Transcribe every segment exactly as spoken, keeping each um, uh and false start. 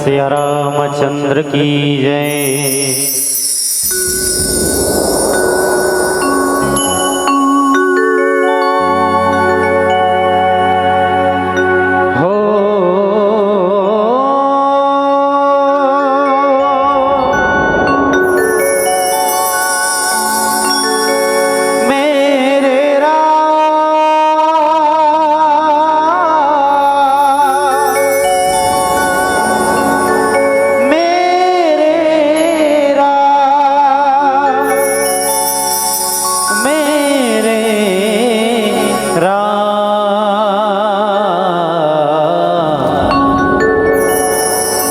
सिया रामचंद्र की जय। हो मेरे राम, मेरे राम, मेरे राम,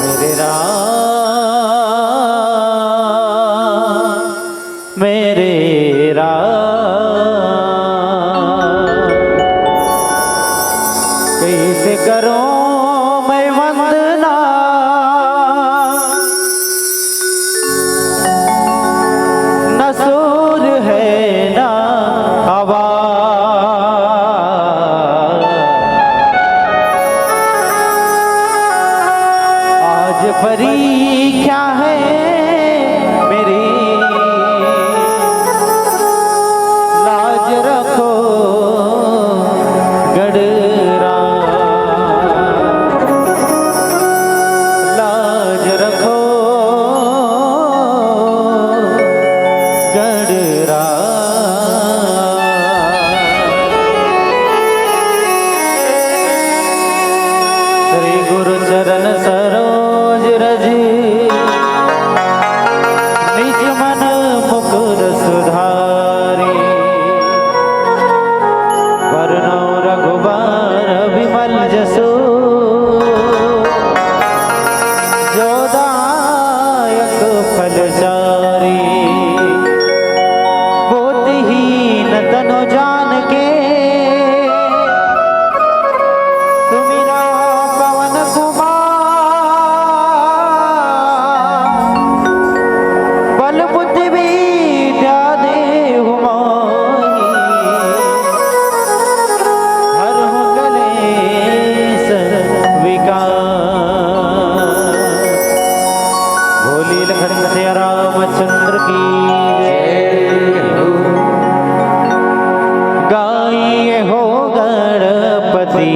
मेरे राम, मेरे राम। कैसे करूं मैं वंदना, न सुर है ना आवाज। आज परीक्षा है मेरी, लाज रखो गणराज, लाज रखो गणराज। श्री गुरु चरण सरोज रज, निज मन मुकुर सुधारी। बरनउँ रघुबर विमल जसु, जो दायक फल चारी। बुद्धिहीन तनु जान के, सुमिरउँ पवन कुमार। बल बुद्धि विद्या देहु मोहि, हरहु कलेस विकार। बोलिए लखन सिया रामचंद्र की जय। गाइए हो गणपति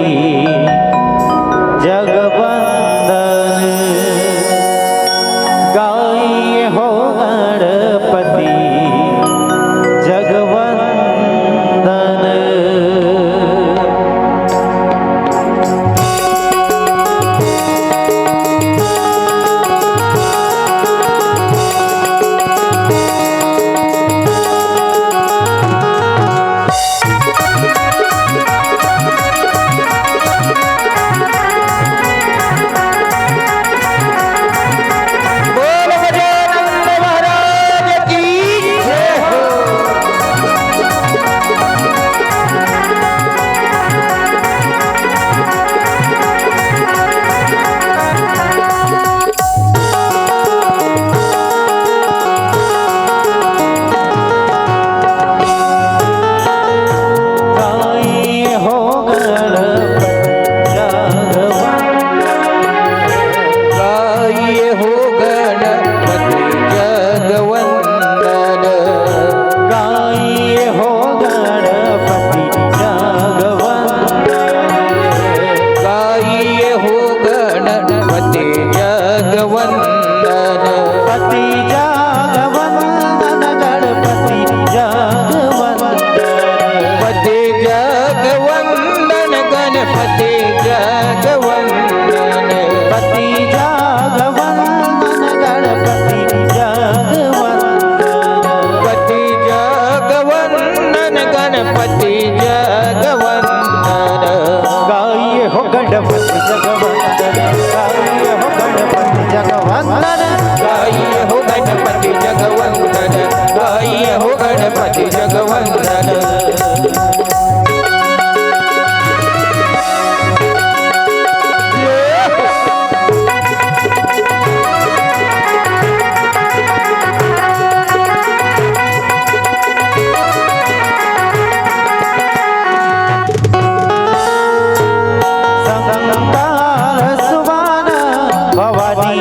जगवंदन, गाइए हो गणपति जगवंदन। बोल गजानंद महाराज की जय हो। गाइए हो गणपति जगवंदन। गाइए हो गणपति जगवंदन। गाइए हो गणपति जगवंदन। गाइए हो गणपति जगवंदन। पति जगवंदन गणपति जगवंदन। पति जगवंदन गणपति जगवंदन। पति जगवंदन गणपति जगवंदन। पति जगवंदन गणपति जगवंदन। गाइए हो गणपति जगवंदन, गाइए हो गणपति जगवंदन। गाइए हो गणपति जगवंदन, गाइए हो गणपति जगवंदन। संतान सुबान भवानी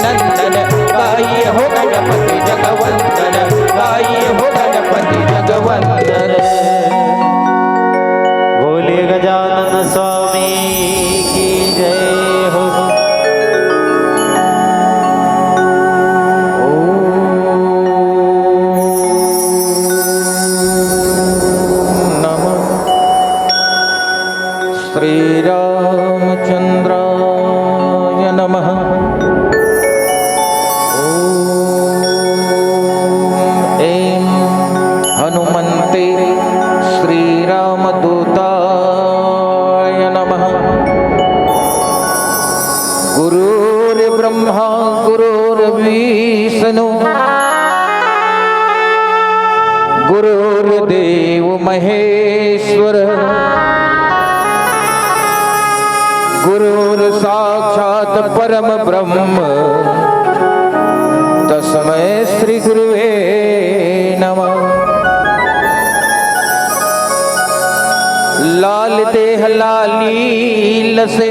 नंदन, गाइए हो गणपति जगवंदन, गाइए हो गणपति जगवंदन। बोलिए गजानन स्वामी की जय हो। ओम नमः श्री रामचंद्राय नमः। ओम ऐं हनुमंते श्री रामदूताय नमः। गुरुर्ब्रह्मा गुरुर्विष्णु गुरुर्देव महेश्वर। गुरुर्साक्षात् परम ब्रह्म तस्मै श्री गुरुवे नमः। लाल देह लाली लसे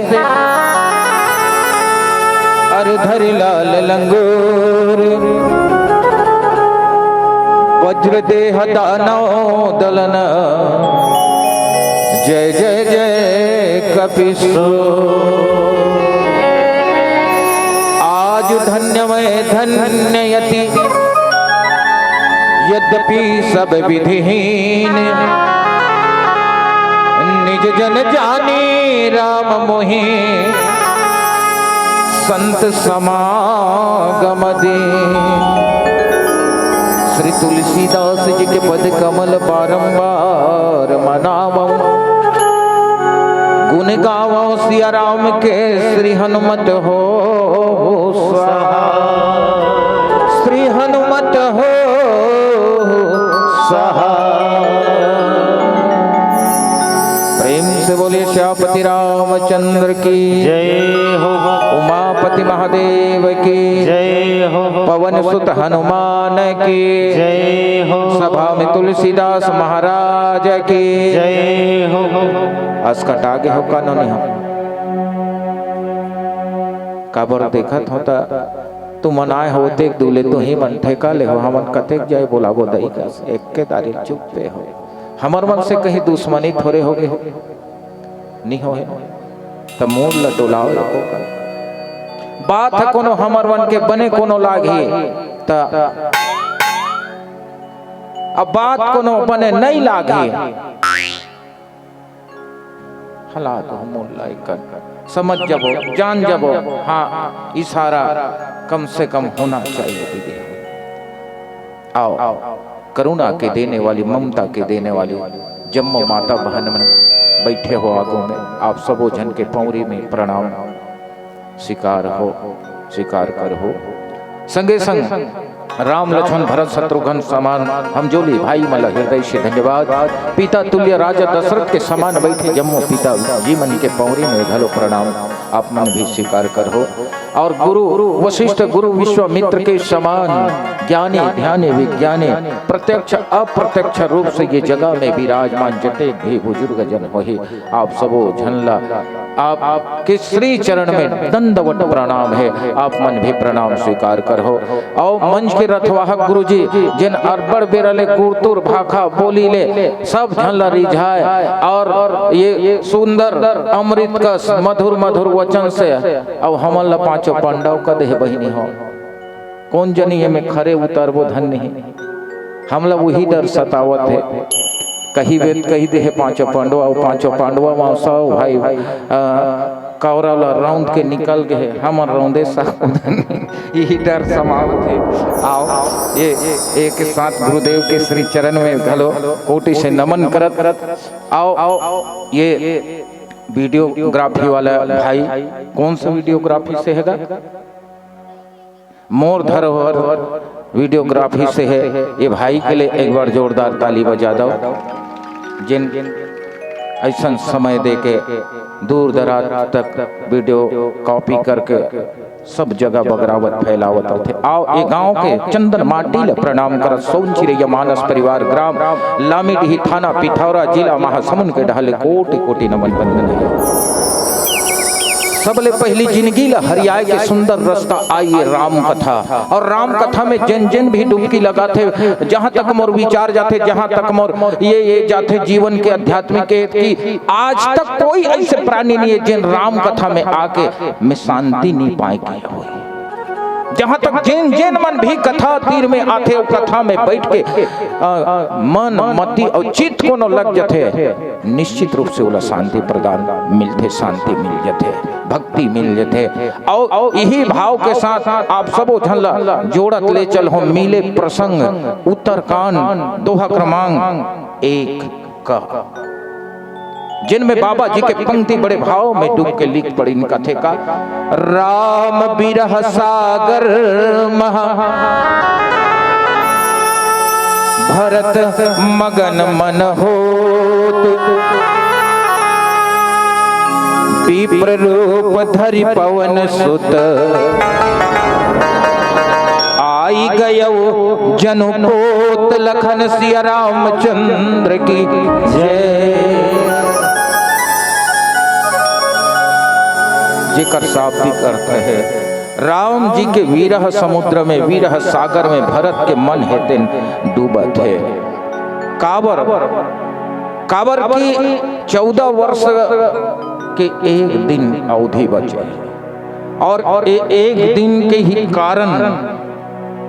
अर धरि लाल लंगूर। वज्र देह दानव दलन जय जय जय कपिसो। आज धन्य मैं धन्य यति यद्यपि सब विधिहीन। निज जन जानी राम मोहि संत समागम दीन। श्री तुलसीदास जी के पद कमल बारंबार मनावो। गुण गावो सिया राम के श्री हनुमत हो सहाय। श्री हनुमत हो सहाय। प्रेम से बोलिए श्यापति रामचंद्र की जय हो। उमापति महादेव की जय हो। पवन सुत हनुमान की जय हो। सभा में तुलसीदास महाराज की जय हो। अस कटा गे हो का नोनी हो? काबर देखत हो त तुमन आए हो, तेक दूले तुही मन ठेका ले हो, हमन कतेक जाए बोलाबो दई कस, एक के दारी चुप्पे हो। हमर मन से कहीं दुश्मनी थोरे हो गे हो, नहीं हो हे। त मूल ल डोलाओ एको कर। बात ह कोनो हमर मन के बने कोनो लागही, त अब बात कोनो बने नहीं लागही। हालात हो मोला एकर समझ जबो, जान जबो। हाँ, इशारा कम से कम होना चाहिए दीदी। आओ, करुणा के देने वाली, ममता के देने वाली जम्मो माता बहन मन बैठे हो आगू में, आप सबो झन के पौरी में प्रणाम। स्वीकार हो, स्वीकार कर हो। संगे संग राम लक्ष्मण भरत शत्रुघ्न समान हम जोली भाई मन ला हृदय से धन्यवाद। पिता तुल्य राजा दशरथ के समान बैठे जम्मो पिता जी मन के पौरी में घलो प्रणाम, आप मन भी स्वीकार कर हो। और गुरु वशिष्ठ, गुरु विश्वामित्र के समान ज्ञानी, ध्यानी, विज्ञानी, प्रत्यक्ष अप्रत्यक्ष रूप से ये जगह में विराजमान जते भी बुजुर्ग जन होही, आप सबो झन ला आप के श्री चरण में दंडवत प्रणाम हे, आप मन भी प्रणाम स्वीकार कर हो। अउ मंच के रथवाहक गुरुजी, जेन अब्बड़ बेरा ले गुरतुर भाखा बोली ले सब झन ला रिझाए, और ये सुंदर अमृत कस मधुर मधुर वचन से, अउ हमन ला पांचों पांडव का देह बहिनी हो। कोन जनी एमे खरे उतरबो धन नहीं, हमला वही डर सतावत हे। कही वेद कही दे हे पांचों पांडवा, अउ पांचों पांडवा मा सौ भाई, अ, कौरव ला रौंद के निकल गए, हमन रौंदे सकबो धन नहीं, यही डर समावत हे। आओ, ये एक साथ गुरुदेव के श्री चरण में घलो कोटि से नमन करत। आओ, ये वीडियोग्राफी वाला भाई, कौन सा वीडियोग्राफी से हैगा? मोर धरोहर वीडियोग्राफी से है। ये भाई के लिए एक बार जोरदार ताली बजा दो, जिन ऐसन समय दे के दूर दराज तक वीडियो कॉपी करके सब जगह बगरावत फैलावत होथे। आओ, ये गांव के चंदन माटी ले प्रणाम करत, सोन चिरैया मानस परिवार, ग्राम लामीडीही, थाना पिथौरा, जिला महासमुंद के डहले कोटि कोटि नमन बंदन है। सबले पहिली जिनगी ला हरियाए के सुंदर रस्ता आय ये राम कथा। अउ राम कथा में जेन जेन भी डुबकी लगाथे, जहाँ तक मोर विचार जाथे, जहाँ तक मोर ये ये जाथे जीवन के आध्यात्मिक के, कि आज तक कोई अइसे प्राणी नइ हे जेन राम कथा में आके में शांति नइ पाए के होय। जहाँ तक जेन जेन मन भी कथा तीर में आथे, अउ कथा में बइठ के, अ, मन, मति अउ चित्त कोनो लग जाथे, निश्चित रूप से ओला शांति प्रदान मिलथे, शांति मिल जाथे, भक्ति मिल जाथे। अउ इही भाव के साथ आप सबो झन ला जोड़त ले चलहूँ मिले प्रसंग, उत्तरकांड, दोहा क्रमांक एक का, जिनमें बाबा जी के पंक्ति बड़े भाव में डूब के लिख पड़िन, कथे का, राम बिरह सागर महा भरत मगन मन होत, विप्र रूप धरि पवन सुत आई गयौ जनु पोत। लखन सिया रामचंद्र की जय। जेकर शाब्दिक अर्थ हे, राम जी के विरह समुद्र में, विरह सागर में भरत के मन हे तेन डूबत हे। काबर, काबर कि चौदह वर्ष के एक दिन अवधि बचे, अउ ए-, एक दिन के ही कारण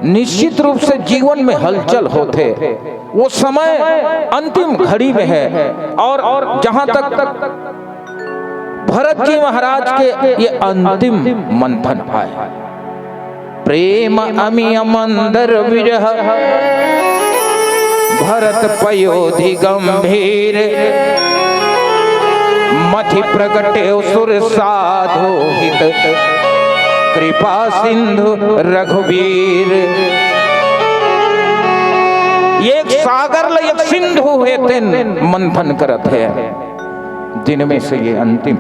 निश्चित रूप से जीवन में हलचल होथे। वो समय अंतिम घड़ी में हे, अउ जहाँ तक भरत जी महाराज के ये अंतिम मंथन आय, प्रेम अमिय मंदर विरह भरत पयोधि गंभीर। मथि प्रगटे सुर साधु हित कृपा सिंधु रघुवीर। ये एक सागर ल एक सिंधु हे तेन मंथन करत हे, जिनमें से ये अंतिम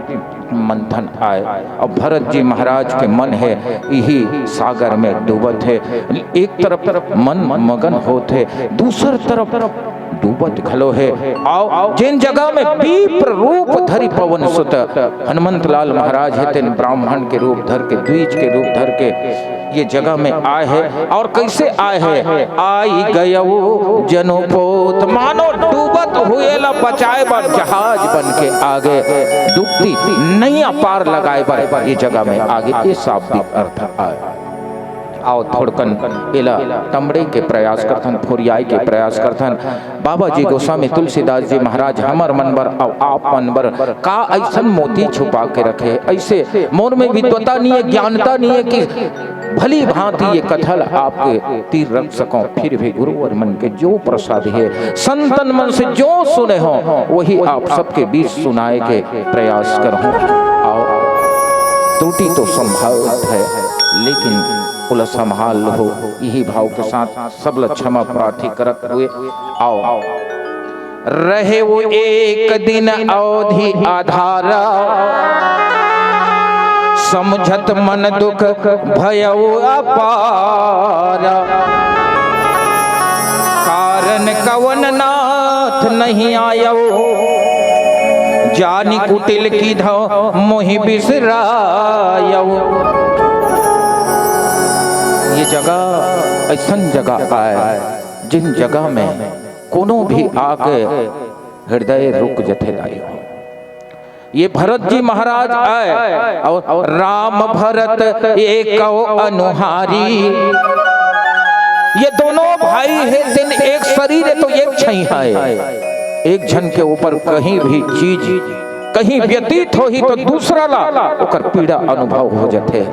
मंथन आय। अब भरत जी महाराज के मन हे इही सागर में डूबत हे, एक तरफ मन मगन होत हे, दूसर तरफ डूबत घलो हे। अउ जेन जगह में विप्र रूप धरि पवन सुत हनुमंत लाल महाराज हे, तेन ब्राह्मण के रूप धर के, द्विज के रूप धर के ये जगह में आय हे। अउ कइसे आय हे? आई गयौ जनु पोत, मानो डूबत हुए ला बचाए बर जहाज बन के आगे, डूबती नैया पार लगाए बर ये जगह में आगे, ये शाब्दिक अर्थ आय। अउ थोड़कन एला टमड़े के प्रयास करथन, फोरियाए के प्रयास करथन। बाबा जी, गोस्वामी तुलसीदास जी महाराज हमर मन बर अउ आप मन बर का अइसन मोती छुपा के रखे, अइसे मोर में विद्वता नइ हे, ज्ञानता नइ हे कि भली भांति ये कथा ल आपके तीर रख सकौं, फिर भी गुरुवर मन के जो प्रसाद हे, संतन मन से जो सुने हों, वही आप सबके बीच सुनाए के प्रयास करहूँ। अउ त्रुटि तो संभव हे, लेकिन ओला संभाल लहू, इही भाव के साथ सबला क्षमा प्रार्थी करत हुए। अउ रहे वो एक दिन अवधि आधारा, समझत मन दुख भयउ अपारा। कारण कवन नाथ नहीं आयउ, जानि कुटिल कीधव मोहि बिसरायउ। ये जगह अइसन जगह आय, जिन जगह में कोनो भी आके हृदय रुक जथे दाई हो। ये भरत जी महाराज आय अउ राम भरत एकउ अनुहारी। ये दोनों भाई हे, तेन एक शरीर हे तो एक छई हे। एक झन के ऊपर कहीं भी चीज कहीं व्यतीत होही तो दूसरा ला ओकर पीड़ा अनुभव हो जथे।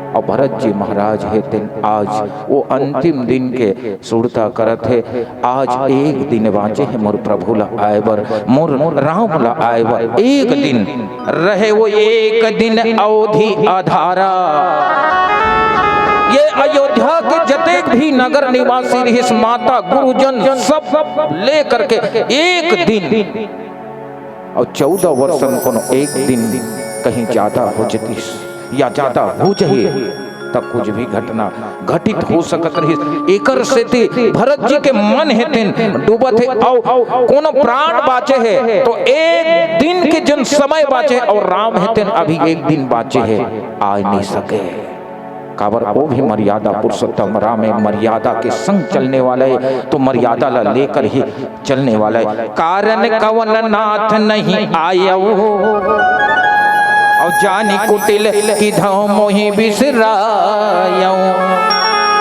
अउ भरत जी महाराज हे, तेन आज वो अंतिम दिन के सुरता करत हे। आज एक दिन बांचे हे मोर प्रभु ला आए बर, मोर राम ला आए बर। एक दिन रहे वो एक दिन अवधि आधारा। ये अयोध्या के जतेक भी नगर निवासी रहिस, माता, गुरुजन, सब लेकर के एक दिन, अउ चौदह वर्ष में कोनो एक दिन कहीं ज्यादा हो जतिस या ज्यादा हो जही, त कुछ भी घटना घटित हो सकत रहिस। एकर सेती भरत जी के मन हे तेन डूबत हे, अउ कोनो प्राण बाचे हे तो एक दिन के जउन समय बाचे हे, अउ राम हे तेन अभी एक दिन बाचे हे, आय नइ सके। काबर वो भी मर्यादा पुरुषोत्तम राम हे, मर्यादा के संग चलने वाला हे, तो मर्यादा ला लेकर ही चलने वाला हे। कारण कवन नाथ नहीं आयउ, अउ जानि कुटिल किधउ मोहि बिसरायउ।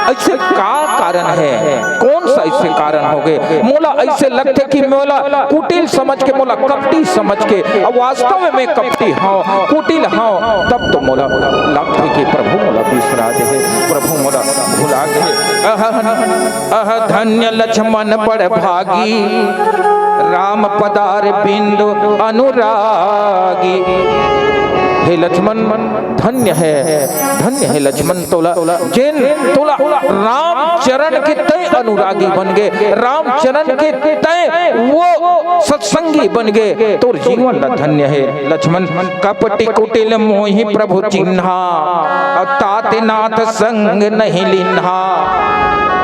अइसे का कारण हे? कौन सा अइसे कारण होगे? मोला अइसे लगथे कि मोला कुटिल समझ के, मोला कपटी समझ के, अउ वास्तव में मैं कपटी हंव, कुटिल हंव, तब तो मोला लगथे कि प्रभु मोला बिसरा दे हे, प्रभु मोला भुला दे हे। अह, अह धन्य लक्ष्मण बड़ भागी, राम पदार बिंदु अनुरागी। हे लक्ष्मण, धन्य हे, धन्य हे लक्ष्मण तोला, जेन तोला राम चरण के तंय अनुरागी बन गे, राम चरण के तंय वो सत्संगी बन गे, तोर जीवन ला धन्य हे लक्ष्मण। कपटी कुटिल मोहि प्रभु चिन्हा, अउ तात नाथ संग नहीं लिन्हा।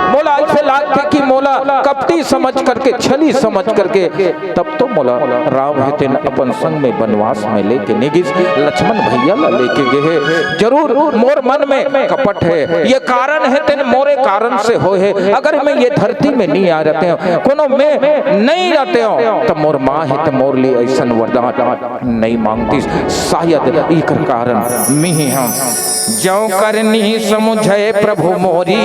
मोला अइसे लागथे कि मोला कपटी समझ करके, छली समझ करके, तब तो मोला राम हे तेन अपन संग में बनवास में लेके नइ गिस, लक्ष्मण भैया ला लेके गे हे। जरूर मोर मन में कपट हे, ये कारण हे तेन मोरे कारण से होय हे। अगर मैं ये धरती में नइ आ रहतेंव, कोनो में नइ रहतेंव, त मोर माँ हे त मोर लिए अइसन वरदान नइ मांगतिस। शायद एकर कारण मिही हम जौ करनी समुझे प्रभु मोरी,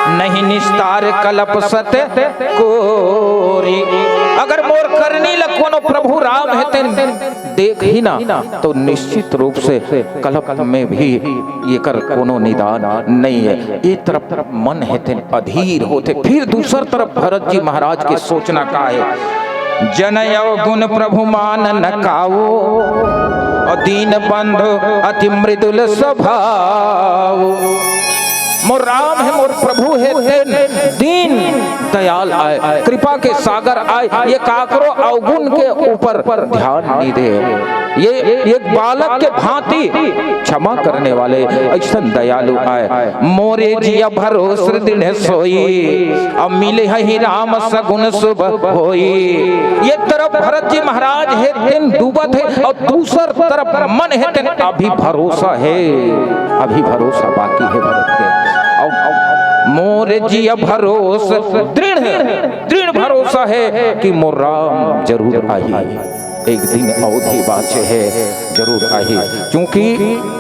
नहीं निस्तार कलप सत कोरी। अगर मोर करनी ल कोनो प्रभु राम हे तेन देखही ना, तो निश्चित रूप से कलप में भी एकर कोनो निदान नइ हे। ए तरफ मन हे तेन अधीर होथे, फिर दूसर तरफ भरत जी महाराज के सोचना का हे? जन अवगुण प्रभु मान न काऊ, अउ दीन बंधु अति मृदुल स्वभाव। मोर राम हे, मोर प्रभु हे, तेन दीन दयाल आय, कृपा के सागर आय, ये काकरो अवगुण के ऊपर ध्यान नइ दे। ये एक बालक के भांति क्षमा करने वाले अइसन दयालु आय। मोरे जिया भरोस दृढ़ सोई, अउ मिलहि राम सगुन सुभ होई। ये तरफ भरत जी महाराज हे तेन डूबत हे, अउ दूसर तरफ मन हे तेन अभी भरोसा हे, अभी भरोसा बाकी हे भरत के। अउ मोर जिया भरोस दृढ़, दृढ़ भरोसा हे कि मोर राम जरूर आही। एक दिन अवधि बाँचे हे, जरूर आही। चूंकि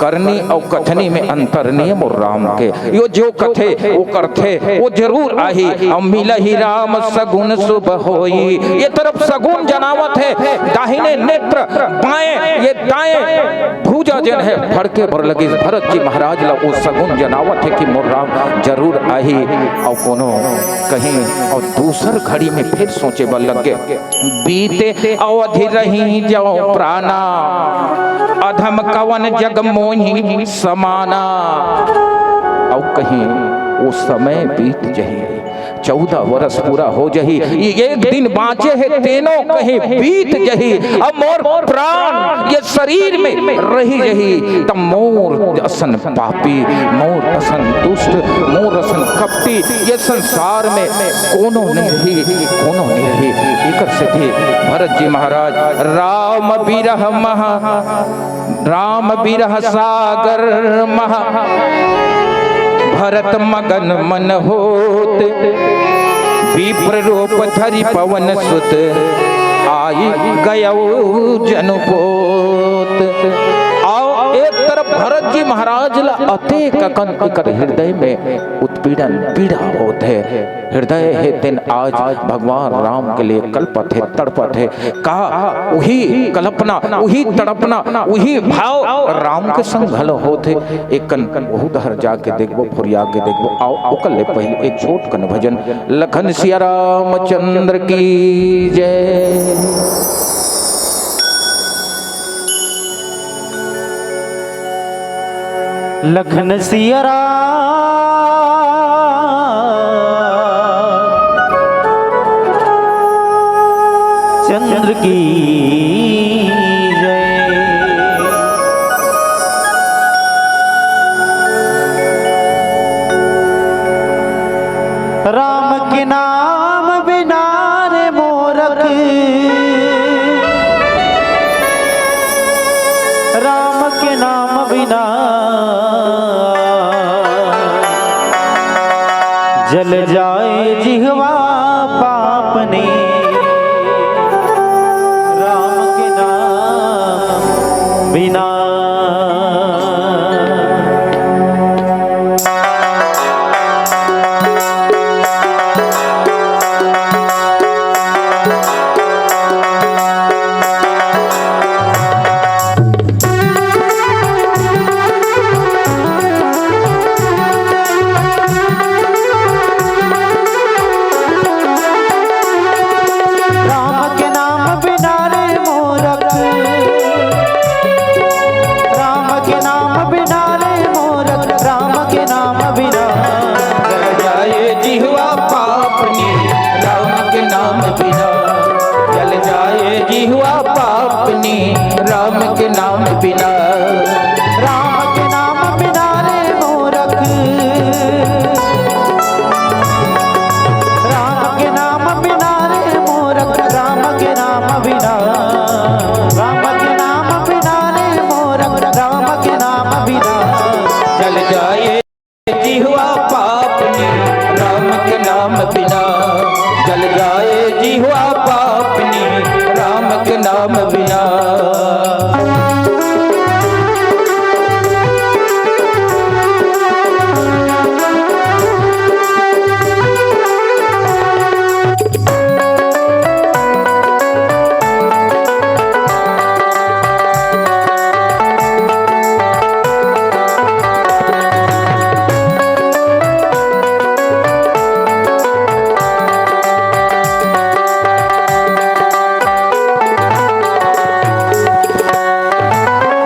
करनी अउ कथनी में अंतर नइ हे मोर राम के। यो जो कथे, वो करथे, वो जरूर आही। अउ मिलहि राम सगुन सुभ होई। ये तरफ सगुन जनावत हे, दाहिने नेत्र, बाएं, ये दाएं भुजा जेन हे, फड़के बर लगिस। भरत जी महाराज ला वो सगुन जनावत हे कि मोर राम जरूर आही। अउ कोनो कहीं अउ दूसर घड़ी में फिर सोचे बर लग गे। बीते अवधि रही जौ प्राणा, अधम कवन जग मोहि समाना। अउ कहीं वो समय बीत जही, चौदह वर्ष पूरा हो जही, ये एक दिन बाँचे हे तेनो कहीं बीत जही। अब मोर प्राण ये शरीर में रही जही, त मोर असन पापी, मोर असन दुष्ट, मोर असन कपटी ये संसार में कोनो नइ रही, कोनो नइ रही। एकर सेती भरत जी महाराज राम बिरह महा, राम बिरह सागर महा, भरत मगन मन होत, विप्र रूप धरि पवन सुत, आई गयउ जनु पोत। अउ एक तरफ भरत जी महाराज ला अतेक अकन एकर हृदय में उत्पीड़न, पीड़ा होत हे। हृदय हे तेन आज भगवान राम के लिए कलपत हे, तड़पत हे। का उही कल्पना, उही तड़पना, उही भाव राम के संग घलो होत हे? एक कन बहुत हर जाके देखबो, फुरिया के देखबो। आओ, ओकर ले पहले एक छोट कन भजन। लखन सिया रामचंद्र की जय। लखन सिया राम चंद्र की जय। नाम बिना रे मूरख, राम के नाम बिना जल जाए जिह्वा पापनी, राम के नाम बिना। राम के नाम बिना रे मूरख, राम के नाम बिना रे मूरख, राम के नाम बिना जल जाए जिह्वा पापनी, राम के नाम बिना जल जाए जिह्वा पापनी, राम के नाम बिना। राम के नाम बिना रे मूरख, राम के नाम बिना रे मूरख, राम के नाम बिना। राम के नाम बिना रे मूरख, राम के नाम बिना जल जाए जिह्वा पापनी, राम के नाम बिना जल जाए जिह्वा पापनी, राम के नाम बिना।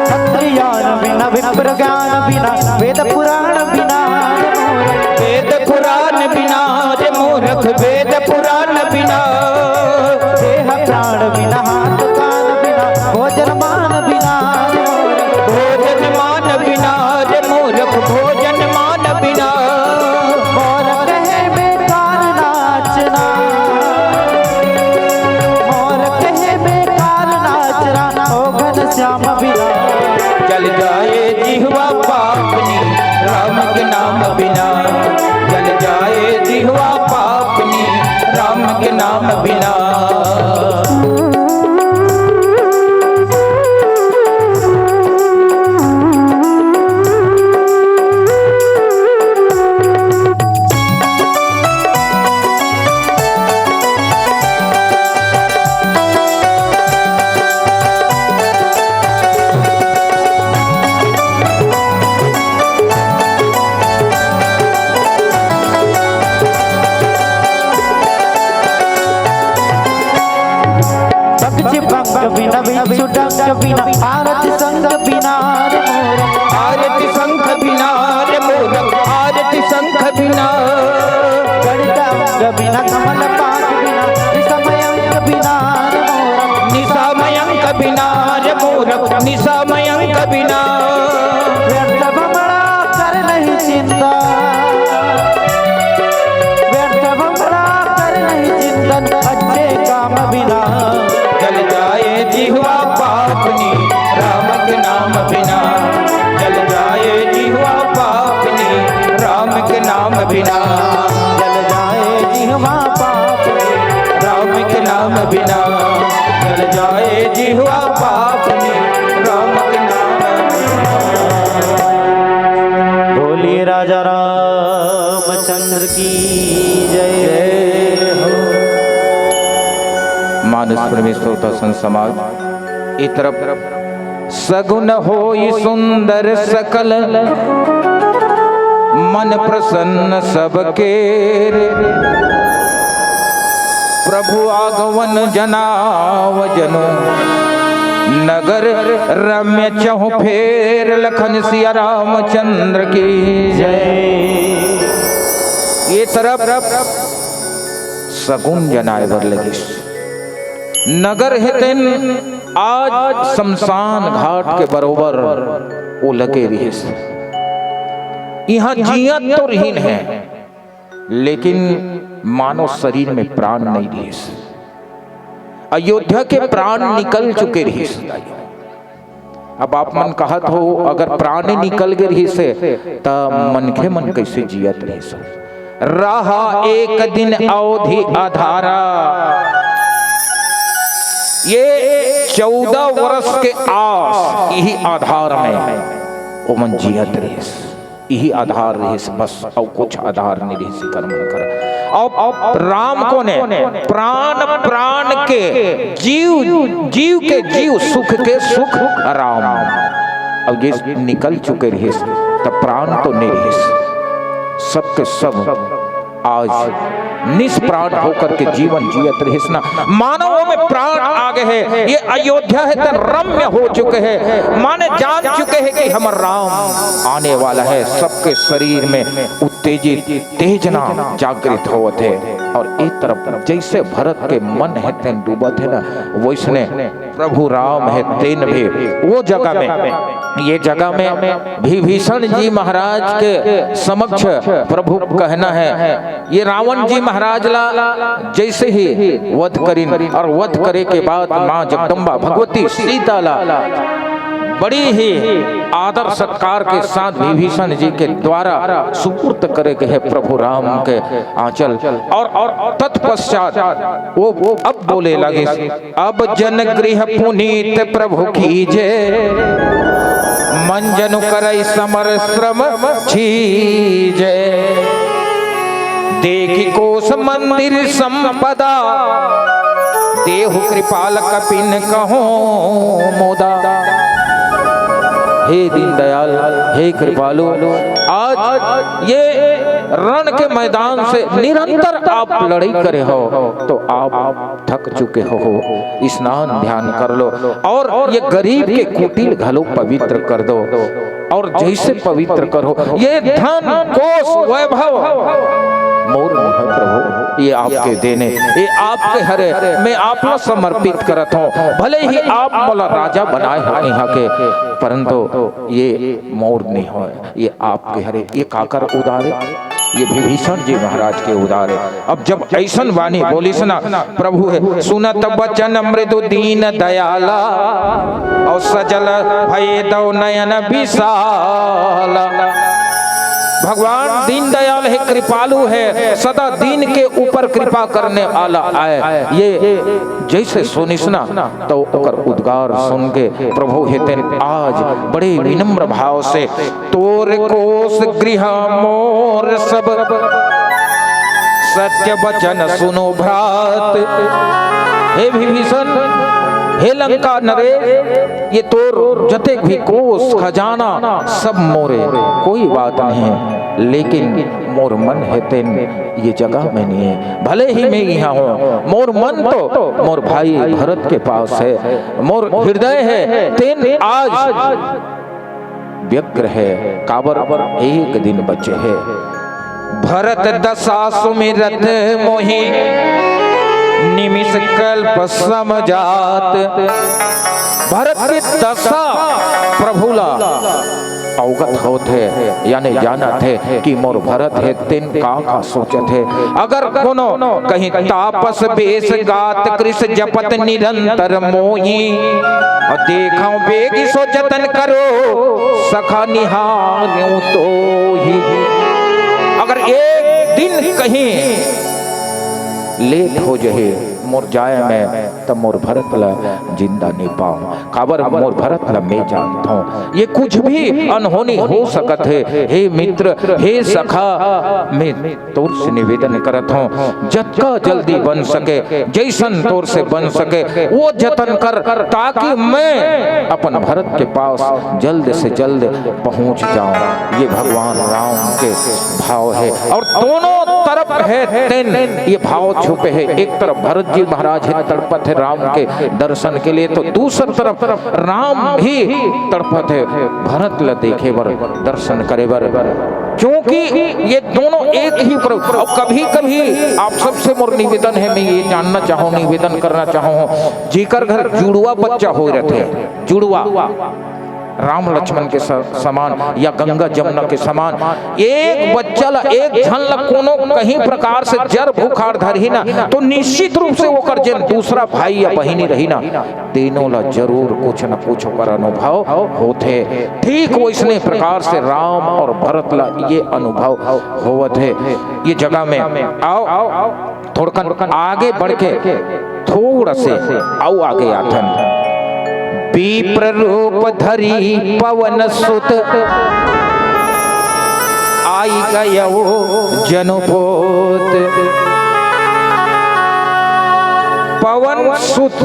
सत्य ज्ञान बिना, विप्र ज्ञान बिना, वेद पुराण बिना रे मूरख, वेद पुराण बिना रे मूरख, वेद पुराण बिना। देह प्राण बिना, हाथ कान बिना, भोजन मान बिना रे मूरख, भोजन मान बिना रे मूरख, भोजन मान बिना। मोर कहे बेकार नाचना, मोर कहे बेकार नाचना, ओ घनश्याम बिना। जल जाए जिह्वा पापनी, राम के नाम बिना जल जाए जिह्वा पापनी, राम के नाम बिना। पक्ष पंग बिना, विक्षु डंग बिना, आरत संग बिना रे मूरख, आरत संग बिना रे मूरख, आरत संग बिना। गणित अंग बिना, कमल पाद बिना, निशा मयंक बिना रे मूरख, निशा मयंक बिना रे मूरख, निशा मयंक बिना। व्यर्थ भ्रमणा कर नहीं चिंता, व्यर्थ भ्रमणा कर नहीं चिंतन, अच्छे काम बिना। जल जाए जिह्वा पापनी, राम के नाम बिना। जल जाए जिह्वा पापनी, राम के नाम बिना। जल जाए जिह्वा पापनी, राम के नाम बिना। जल जाए जिह्वा पापनी, राम के नाम बिना। बोलिए राजा रामचंद्र की जय। जय हो। मानस प्रेमी श्रोता संत समाज, ए तरफ सगुन होई सुंदर सकल, मन प्रसन्न सबके रे। प्रभु आगमन जनाव जनु, नगर रम्य चहुफेर। लखन सिया रामचंद्र की जय। ए तरफ सगुन जनाए बर लगिस। नगर हे तेन आज शमशान घाट के बरोबर ओ लगे रिहिस। इहाँ जियत तो रिहिन हे, लेकिन मानो शरीर में प्राण नहीं रहिस। अयोध्या के प्राण निकल चुके रहिस। अब आप मन कहत हो, अगर प्राण निकल गे रहिस हे, त मनखे मन कैसे जियत रहिस? रहा एक दिन अवधि आधारा, ये चौदह वर्ष के आस इही आधार में ओमन जियत रहिस। इही आधार रहिस बस, अउ कुछ आधार नहीं रहिस एकर मन कर। अब, अब राम कोन हे? प्राण, प्राण के जीव, जीव के जीव, सुख के सुख राम। अब ये निकल चुके रहिस, त प्राण तो नहीं रहिस, सबके सब आज निष्प्राण होकर के जीवन जियत रहिस ना। मानव में प्राण आ गए हे, ये अयोध्या हे त रम्य हो चुके हे, माने जान चुके हे कि हमर राम आने वाला हे। सबके शरीर में उत्तेजित तेजना जागृत होवत हे, और एक तरफ जैसे भरत के मन हे तेन डूबत हे ना, वैसने प्रभु राम हे तेन भी वो जगह में, ये जगह में विभीषण जी महाराज के समक्ष प्रभु कहना हे, ये रावण जी महाराज ला जैसे ही वध करिन और वध करे के बाद माँ जगदम्बा भगवती सीता ला बड़ी ही आदर सत्कार के साथ विभीषण जी के द्वारा सुपूर्त करे गए हे प्रभु राम के आंचल। और, और तत्पश्चात वो, वो अब बोले लगे, अब जन गृह पुनीत प्रभु कीजे, मन जनु करई समर श्रम छीजे। देखि कोस मंदिर संपदा, देहु कृपाल कपिन कहो मोदा। हे दीनदयाल, हे कृपालु, आज ये रण के मैदान से निरंतर आप लड़ाई करे हो, तो आप थक चुके हो, स्नान ध्यान कर लो और ये गरीब के कुटिल घलो पवित्र कर दो। और जैसे पवित्र करो, ये धन कोष वैभव मोर नहीं है प्रभु, ये आपके देने, ये आपके हरे, मैं आप ला समर्पित करत हूँ। भले ही आप मोला राजा बनाए हो यहाँ के, परंतु ये मोर नहीं हो, ये आपके हरे। ये काकर उदार हे? ये विभीषण जी महाराज के उदार हे। अब जब ऐसन वाणी बोलिस ना प्रभु हे, सुनत बचन मृदु दीन दयाला, और सजल भय दो नयन विशाला। भगवान दीनदयाल हे, कृपालु हे, सदा दीन के ऊपर कृपा करने वाला आए। ये जैसे सुनिस ना, तो ओकर उद्गार सुन के प्रभु हे तेन आज बड़े विनम्र भाव से, तोर कोस गृह मोर सब, सत्य वचन सुनो भ्रात। हे विभीषण, हे लंका नरेश, ये तोर जतेक भी कोस खजाना सब मोरे, कोई बात नहीं, लेकिन मोर मन हे तेन ये जगह में नहीं है। भले ही मैं यहाँ हूँ, मोर मन तो मोर भाई भरत के पास है, मोर हृदय है तेन आज व्यग्र है, काबर एक दिन बचे है। भरत दशा सुमिरत मोहि निमिष कल्प सम जात। भरत के दशा प्रभु ला अवगत होत हे, यानी जानत हे कि मोर भरत हे तेन का का सोचत हे। अगर कोनो कहीं तापस बेस गात कृष जपत निरंतर मोही, और देखो बेगी सो जतन करो सखा निहारो तोही। अगर एक दिन कहीं लेट हो जहे मोर जाए में, त मोर भरत ला जिंदा नहीं पाऊं। काबर मोर भरत ला मैं जानत हूँ, ये कुछ भी अनहोनी हो सकत हे। हे मित्र, हे सखा, मैं तोर से निवेदन करत हूँ, जतका जल्दी बन सके, जैसन तोर से बन सके, वो जतन कर, ताकि मैं अपन भरत के पास जल्द से जल्द पहुँच जाऊँ। ये भगवान राम के भाव है। और दोनों तरफ है तेन, ये भाव छुपे है। एक तरफ भरत जी महाराज है, तड़पत है राम के दर्शन के लिए, तो दूसर तरफ राम भी तड़पत है भरत ला देखे बर, दर्शन करे बर, क्योंकि ये दोनों एक ही प्रभु। और कभी कभी आप सबसे मोर निवेदन है, मैं ये जानना चाहूँ, निवेदन करना चाहूँ, जेकर घर जुड़वा बच्चा हो रहते हैं, जुड़वा, राम लक्ष्मण के स-, समान या गंगा जमुना के समान। एक बच्चा ला, एक झन ला कोनो कहीं प्रकार से जर भूखाड़ धरही ना, तो निश्चित रूप से ओकर जेन दूसरा भाई या बहिनी रही ना, तीनों ला जरूर कुछ न कुछ ओकर अनुभव होथे। ठीक वैसने प्रकार से राम और भरत ला ये अनुभव होवत हे। ये जगह में आओ, थोड़कन आगे बढ़ के थोड़ा से अउ आगे आथन। विप्र रूप धरी पवन सुत, आई गयो जनुपोत। पवन सुत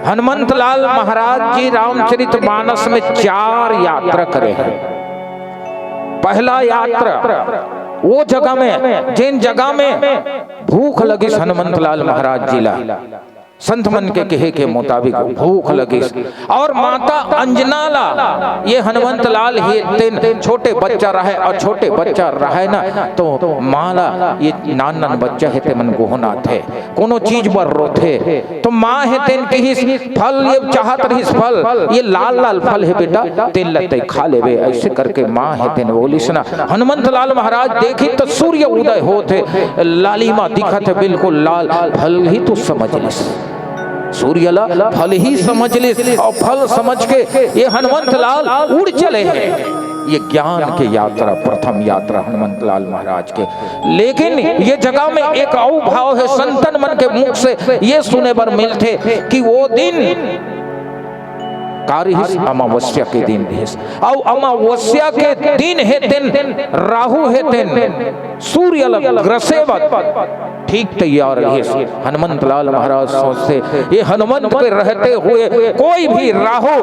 हनुमंत लाल महाराज जी रामचरित मानस में चार यात्रा करे हैं। पहला यात्रा वो जगह में, जिन जगह में भूख लगिस हनुमंत लाल महाराज जी ला, संत मन के कहे के मुताबिक भूख लगिस, और माता अंजना ला, ये हनुमंत लाल हे तेन छोटे बच्चा रहे, और छोटे बच्चा रहे ना, तो माँ ला ये नान नान बच्चा हे ते मन गोहनाथे, कोनो चीज बर रोथे, तो माँ हे तेन किहिस, फल ये चाहत रहिस, फल, ये लाल लाल फल हे बेटा, तेन ल तै खा लेबे। ऐसे करके माँ हे तेन बोलिस ना। हनुमंत लाल महाराज देखी तो सूर्य उदय होत हे, लालिमा दिखत हे, बिल्कुल लाल। फल ही तो समझ लिस, सूर्य ला फल ही समझ लिस, और फल समझ के ये हनुमंत लाल उड़ चले हैं। ये ज्ञान के यात्रा, प्रथम यात्रा हनुमंत लाल महाराज के। लेकिन ये जगह में एक अउ भाव हे, संतन मन के मुख से ये सुने बर मिलथे कि वो दिन का रिहिस, अमावस्या के दिन रिहिस, अउ अमावस्या के दिन हे तेन, राहु हे तेन, सूर्य ल ग्रसे बर ठीक तैयार रिहिस। हनुमंत लाल महाराज सोचथे, ये हनुमंत के रहते हुए कोई भी राहु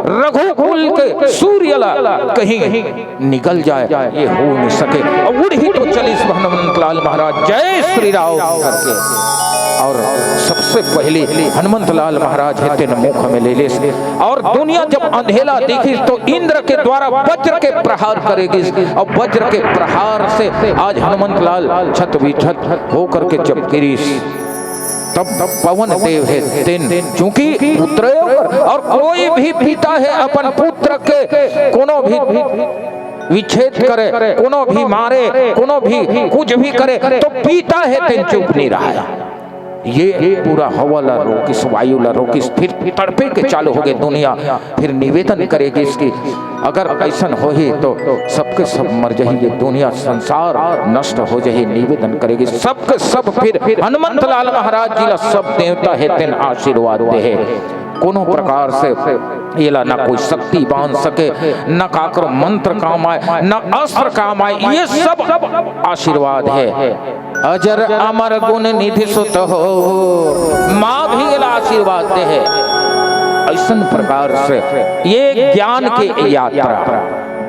रघुकुल के सूर्य ल कहीं निकल जाए, ये हो नहीं सके। और उड़ ही तो चलिस हनुमंत लाल महाराज, जय श्री राम करके। और सबसे पहले हनुमंत लाल महाराज हे तेन मुख में ले लिस, और दुनिया जब अंधेला दिखिस तो इंद्र के द्वारा वज्र के प्रहार करे गिस, और वज्र के प्रहार से आज हनुमंत लाल छत विछत होकर के जब गिरिस, तब पवन देव हे तेन, चूंकि पुत्र हे ओकर, और कोई भी पिता हे अपन पुत्र के कोनो भी विच्छेद करे, कोनो भी मारे, कोनो भी कुछ भी करे, तो पिता हे तेन चुप नहीं रहा। ये पूरा हवा ला रोकिस, वायु ला रोकिस, फिर तड़पे के चालू हो गए दुनिया। फिर निवेदन करे गिस कि अगर ऐसन होही तो सबके सब मर जाही, ये दुनिया संसार नष्ट हो जाही। निवेदन करे गिस सबके सब, फिर हनुमंत लाल महाराज जी ला सब देवता हे तेन आशीर्वाद दे हे। कोनो प्रकार से एला ना कोई शक्ति बांध सके, ना काकरो मंत्र काम आए, ना अस्त्र काम आए, ये सब आशीर्वाद हे। अजर अमर गुण निधि सुत हो, माँ भी एला आशीर्वाद दे हे। ऐसन प्रकार से ये ज्ञान के यात्रा।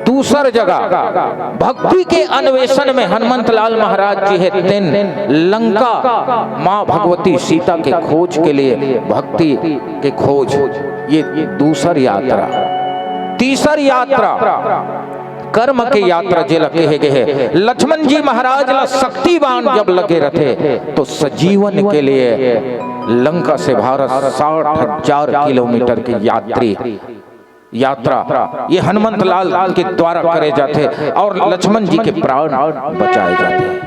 दूसर जगह भक्ति के अन्वेषण में हनुमंत लाल महाराज जी हे तेन लंका माँ भगवती सीता के खोज के लिए, भक्ति के खोज, ये दूसर यात्रा। तीसर यात्रा कर्म के यात्रा जेला कहे गए हे। लक्ष्मण जी महाराज ला शक्तिबाण जब लगे रथे तो सजीवन के लिए लंका से भारत साठ हजार किलोमीटर की यात्री, यात्रा ये हनुमंत लाल के द्वारा करे जाथे और लक्ष्मण जी के प्राण बचाए जाथे।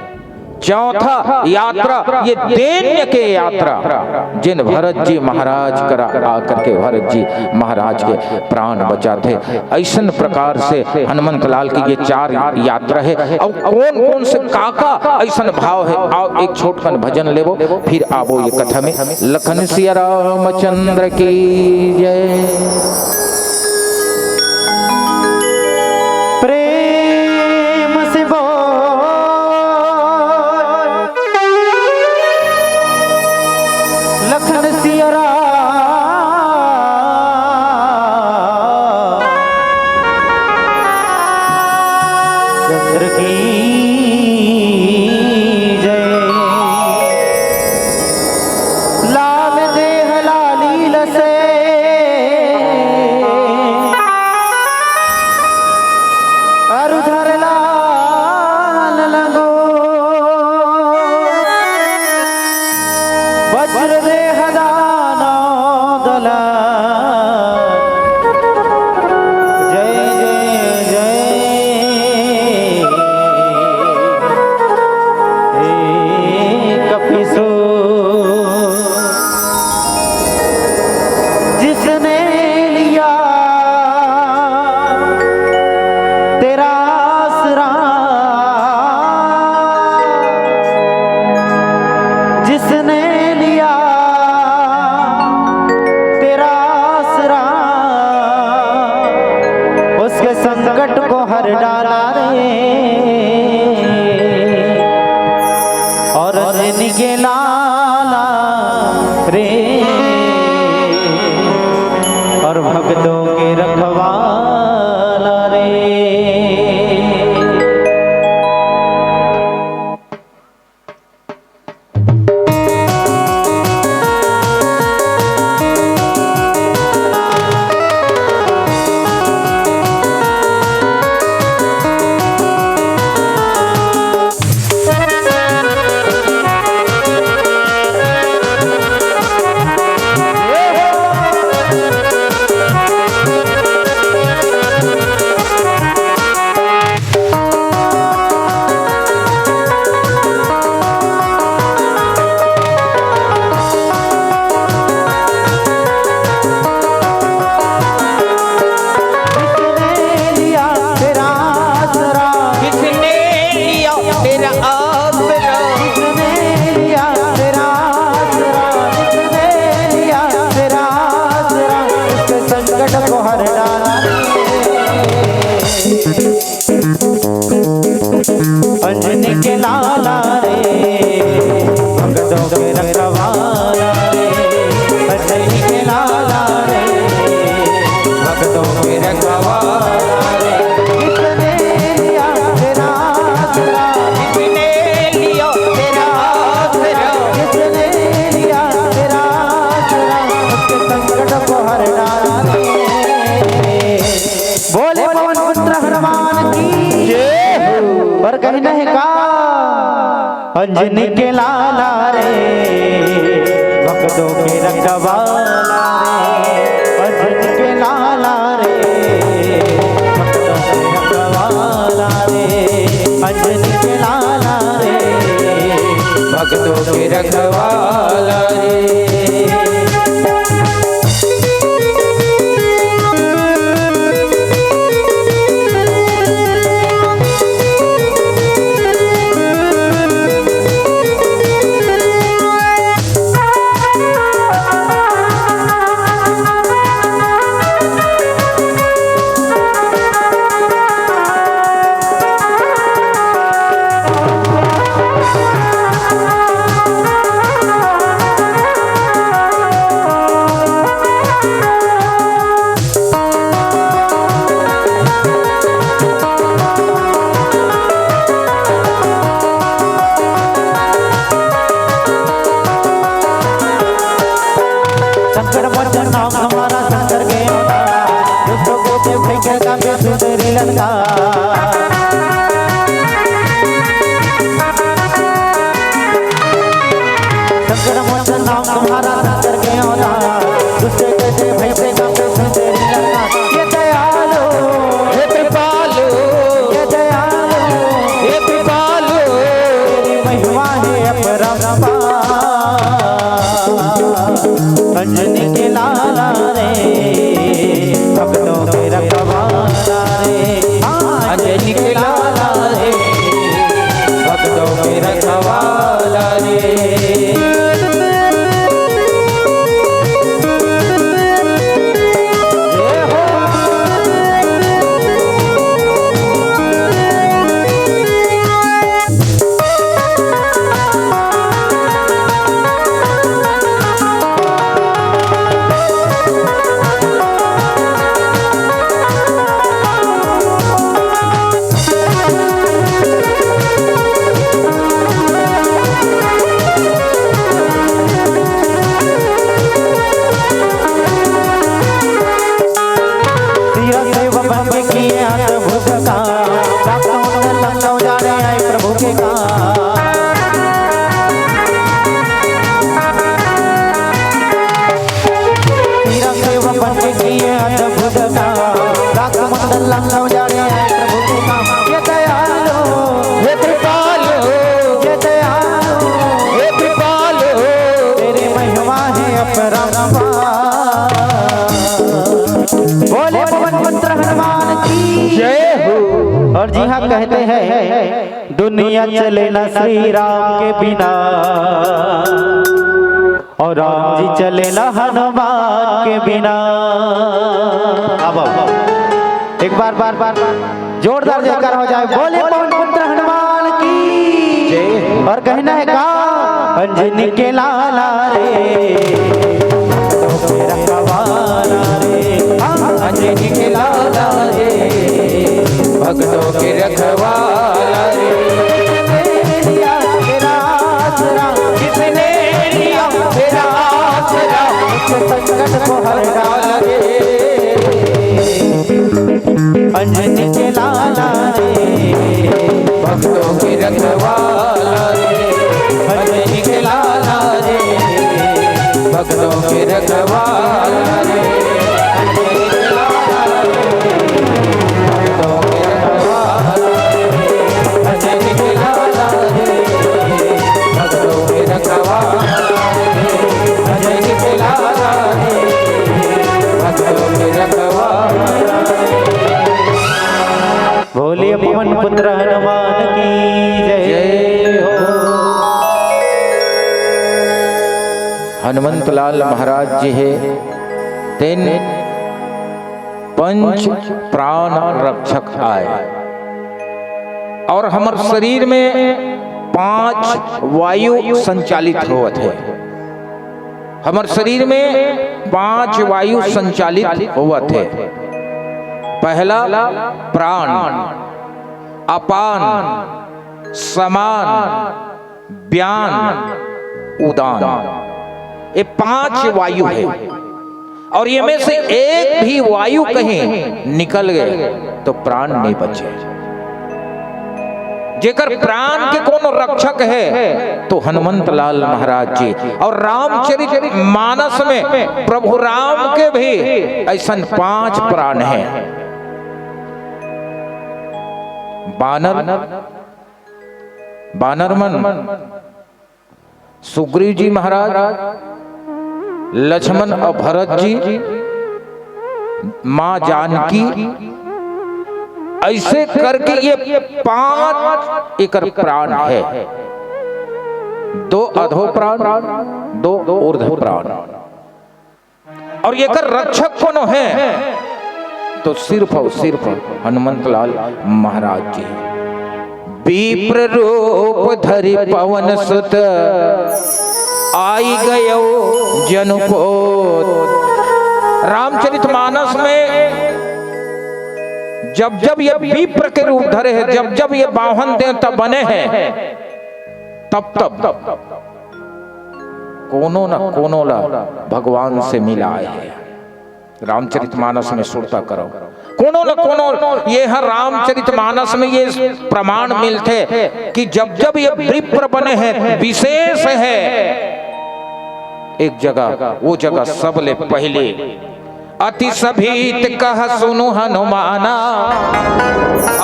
चौथा यात्रा ये दैन्य के यात्रा, जिन भरत जी महाराज करा आकर के भरत जी महाराज के प्राण बचाथे। ऐसन प्रकार से हनुमंत लाल की ये चार यात्रा हे। और कौन कौन से काका ऐसन भाव हे, आओ एक छोटकन भजन लेबो, फिर आबो ये कथा में। लखन सिया रामचंद्र की जय। प्रेम से बोल लखन सिया राम चंद्र की जय। लाल देह लाली लसे अरु धर लाल लगो। वज्र देह दाना दला के लाला रे, और भक्तों के रखवाला रे। किसने लिया तेरा आसरा? किसने लिया तेरा आसरा? किसने लिया तेरा आसरा? किसने लिया तेरा आसरा? इसके संकट को हर डाला रे। अंजनी के लाला रे, भक्तों के रखवाला रे। अंजनी के लाला रे, भक्तों के रखवाला रे। किसने लिया तेरा आसरा? किसने लिया तेरा आसरा? किसने लिया तेरा आसरा? उसके संकट को हर डाला रे। बोले पवन पुत्र हनुमान की जय हो। और कहना है का? अंजनी के लाला रे, भक्तों के रखवाला रे। अंजनी के लाला रे, भक्तों के रखवाला रे। अंजनी के लाला रे, भक्तों के रखवाला रे। शंकर मोचन नाम हमारा शंकर के अवतार, दुष्ट को देव भयंकर का बेसुंदरी ललकार। शंकर मोचन नाम तुम्हारा शंकर के अवतार, दुष्ट के भय से कांपे सुंदरी ललकार। ये दयालु, हे कृपालु, ये दयालु, हे कृपालु, तेरी महिमा है अपरंपार। अंजनी के लाला रे, भक्तों के रखवाला रे। हाँ, अंजनी के लाला रे, भक्तों के रखवाला रे। सिया सेवा बन के किए अद्भुत काम, भक्तों के संग उजाड़े आए प्रभु के काम। सिया सेवा बन के किए अद्भुत काम, भक्तों के संग उजाड़े आए प्रभु के काम। ये दयालु, हे कृपालु, ये दयालु, हे कृपालु, तेरी महिमा है अपरंपार। बोले पवन पुत्र हनुमान की जय हो। और जी हाँ, कहते हैं, दुनिया चले ना श्री राम के बिना, और राम जी चले ना हनुमान के बिना। अब, अब एक बार, बार, बार, बार जोरदार जयकार हो जाए, बोले पवन पुत्र हनुमान की जय। और कहना है का? अंजनी के लाला रे, भक्तों के रखवाला रे, हाँ, अंजनी के लाला रे, भक्तों के रखवाला रे। तेरिया तेरा आसरा, जिसने लिया तेरा आसरा, उसके संकट को हर डाला रे। अंजनी के लाला रे, भक्तों के रखवाला रे। अंजनी के लाला रे, भक्तों के रखवाला रे। अंजनी के लाला रे, भक्तों के रखवाला रे। अंजनी के लाला रे, भक्तों के रखवाला रे। अंजनी के लाला रे, भक्तों के रखवाला रे। बोलिए पवन पुत्र हनुमान की जय हो। हनुमंत लाल महाराज जी हे, तेन पंच प्राण रक्षक आय अउ हमर शरीर में पांच वायु संचालित होवत हे। हमर शरीर में पांच वायु संचालित होवत हे। पहला प्राण, अपान, समान, ब्यान, उदान, ये पांच वायु हे। अउ ये में से एक भी वायु कहीं निकल गे तो प्राण नहीं बचे। जेकर प्राण के कोनो रक्षक हे तो हनुमंत लाल महाराज जी। अउ रामचरित मानस में प्रभु राम के भी अइसन पांच प्राण हे। बानर, बानर मन, सुग्रीव जी महाराज, लक्ष्मण अउ भरत जी, माँ जानकी, अइसे करके ये पांच एकर प्राण हे। दो अधो प्राण, दो ऊर्ध्व प्राण। अउ एकर रक्षक कोनो हे तो सिर्फ अउ सिर्फ हनुमंत लाल महाराज जी। विप्र रूप धरि पवन सुत आई गयो जनु पोत। रामचरित मानस में जब जब ये विप्र के रूप धरे हे, जब जब ये बाहन देवता बने हे, तब तब कोनो न कोनो ला भगवान से मिलाय हे। रामचरित मानस में सुरता करव, कोनो न कोनो, ये ह रामचरित मानस में ये प्रमाण मिलथे कि जब जब ये विप्र बने हे, विशेष हे, एक जगह, वो जगह सबले पहिले अति सभीत कह सुनु हनुमाना,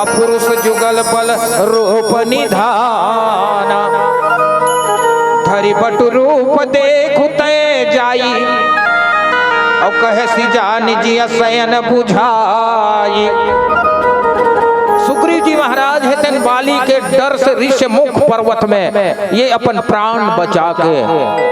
अपुरुष जुगल बल रूप निधाना। धरि बटु रूप देखु तय जाई, अउ कहसि जानि जिय सयन बुझाई। सुग्रीव जी महाराज हे तेन बाली के डर से ऋष्यमुख पर्वत में ये अपन प्राण बचा के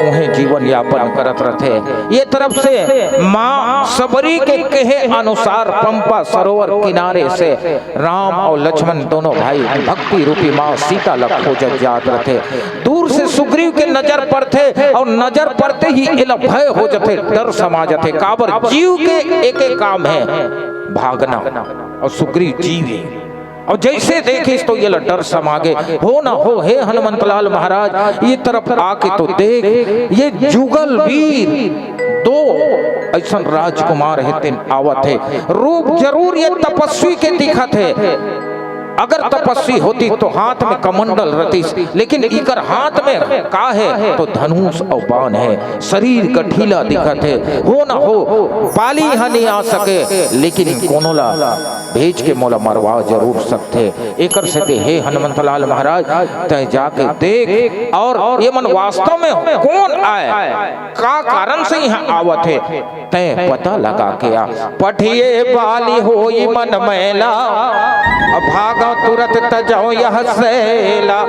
उहें जीवन यापन करत रथे। ये तरफ से माँ सबरी के कहे अनुसार पंपा सरोवर किनारे से राम अउ लक्ष्मण दोनों भाई भक्ति रूपी माँ सीता ला खोजत जात रथे। दूर से सुग्रीव के नजर परथे अउ नजर परते ही एला भय हो जथे, डर समा जथे, काबर जीव के एक एक काम हे भागना अउ सुग्रीव जीव हे। अउ जइसे देखिस तो एला डर समा गे। हो न हो, हे हनुमंत लाल महाराज, ये तरफ आके तो देख, ये जुगल वीर दो अइसन राजकुमार हे तेन आवत हे। रूप जरूर ये तपस्वी के दिखत हे, अगर तपस्वी होतिस तो हाथ में कमंडल रतिस, लेकिन इकर हाथ में का हे तो धनुष अउ बाण हे, शरीर गठीला दिखत हे। हो न हो बाली ह नइ आ सके, लेकिन कोनो ला भेज के मोला मरवा जरूर सकथे। एकर सेती हे हनुमंत लाल महाराज, तैं जाके देख, अउ ये मन वास्तव में कोन आय, का कारण से इहाँ आवत हे, तैं पता लगा के आ। पठिए बाली होई मन मैला, भागव तुरत तजौ यह सैला।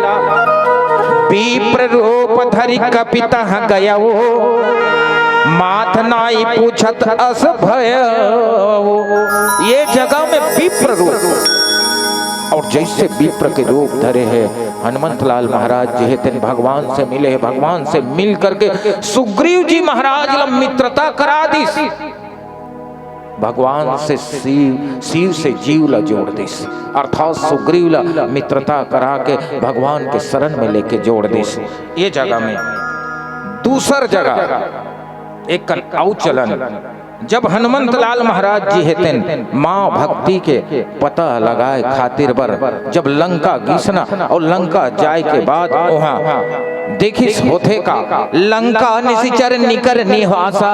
विप्र रूप धरि कपि तह गयौ, माथ नाई पूछत अस भयौ। ये जगह में विप्र रूप, अउ जइसे विप्र के रूप धरे हे, हनुमंत लाल महाराज जी हे तेन भगवान से मिले हे, भगवान से मिल करके सुग्रीव जी महाराज ला मित्रता करा दिस। भगवान से शिव, शिव से जीव ला जोड़ दिस, अर्थात सुग्रीव ला मित्रता करा के भगवान के शरण में लेके जोड़ दिस। ये जगह में दूसर जगह एक कन अउ चलन, जब हनुमंत लाल महाराज जी हे तेन माँ भक्ति के पता लगाए खातिर बर जब लंका गिसना अउ लंका जाए के बाद उहाँ देखिस होथे का, लंका निशिचर निकर निवासा,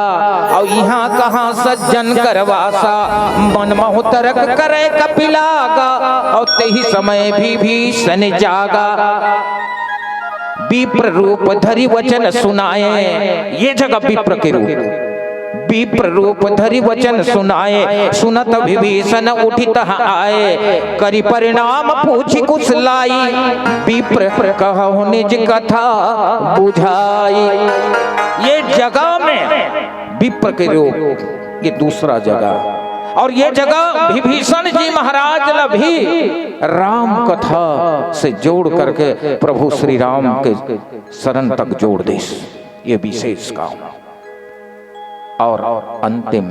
अउ इहाँ कहाँ सज्जन कर वासा। मन महु तरक करे कपिलागा, अउ तेहि समय विभीषण जागा। विप्र रूप धरि वचन सुनाए, ये जगह विप्र के रूप। विप्र रूप धरि वचन सुनाए, सुनत विभीषण उठि तह आए। करि परिणाम पूछि कुशलाई, विप्र कहु निज कथा बुझाई। ये जगह में विप्र के रूप, ये दूसरा जगह। और ये जगह विभीषण जी महाराज ला भी राम कथा से जोड़ करके प्रभु श्री राम के शरण तक जोड़ दिस। ये विशेष काम। और अंतिम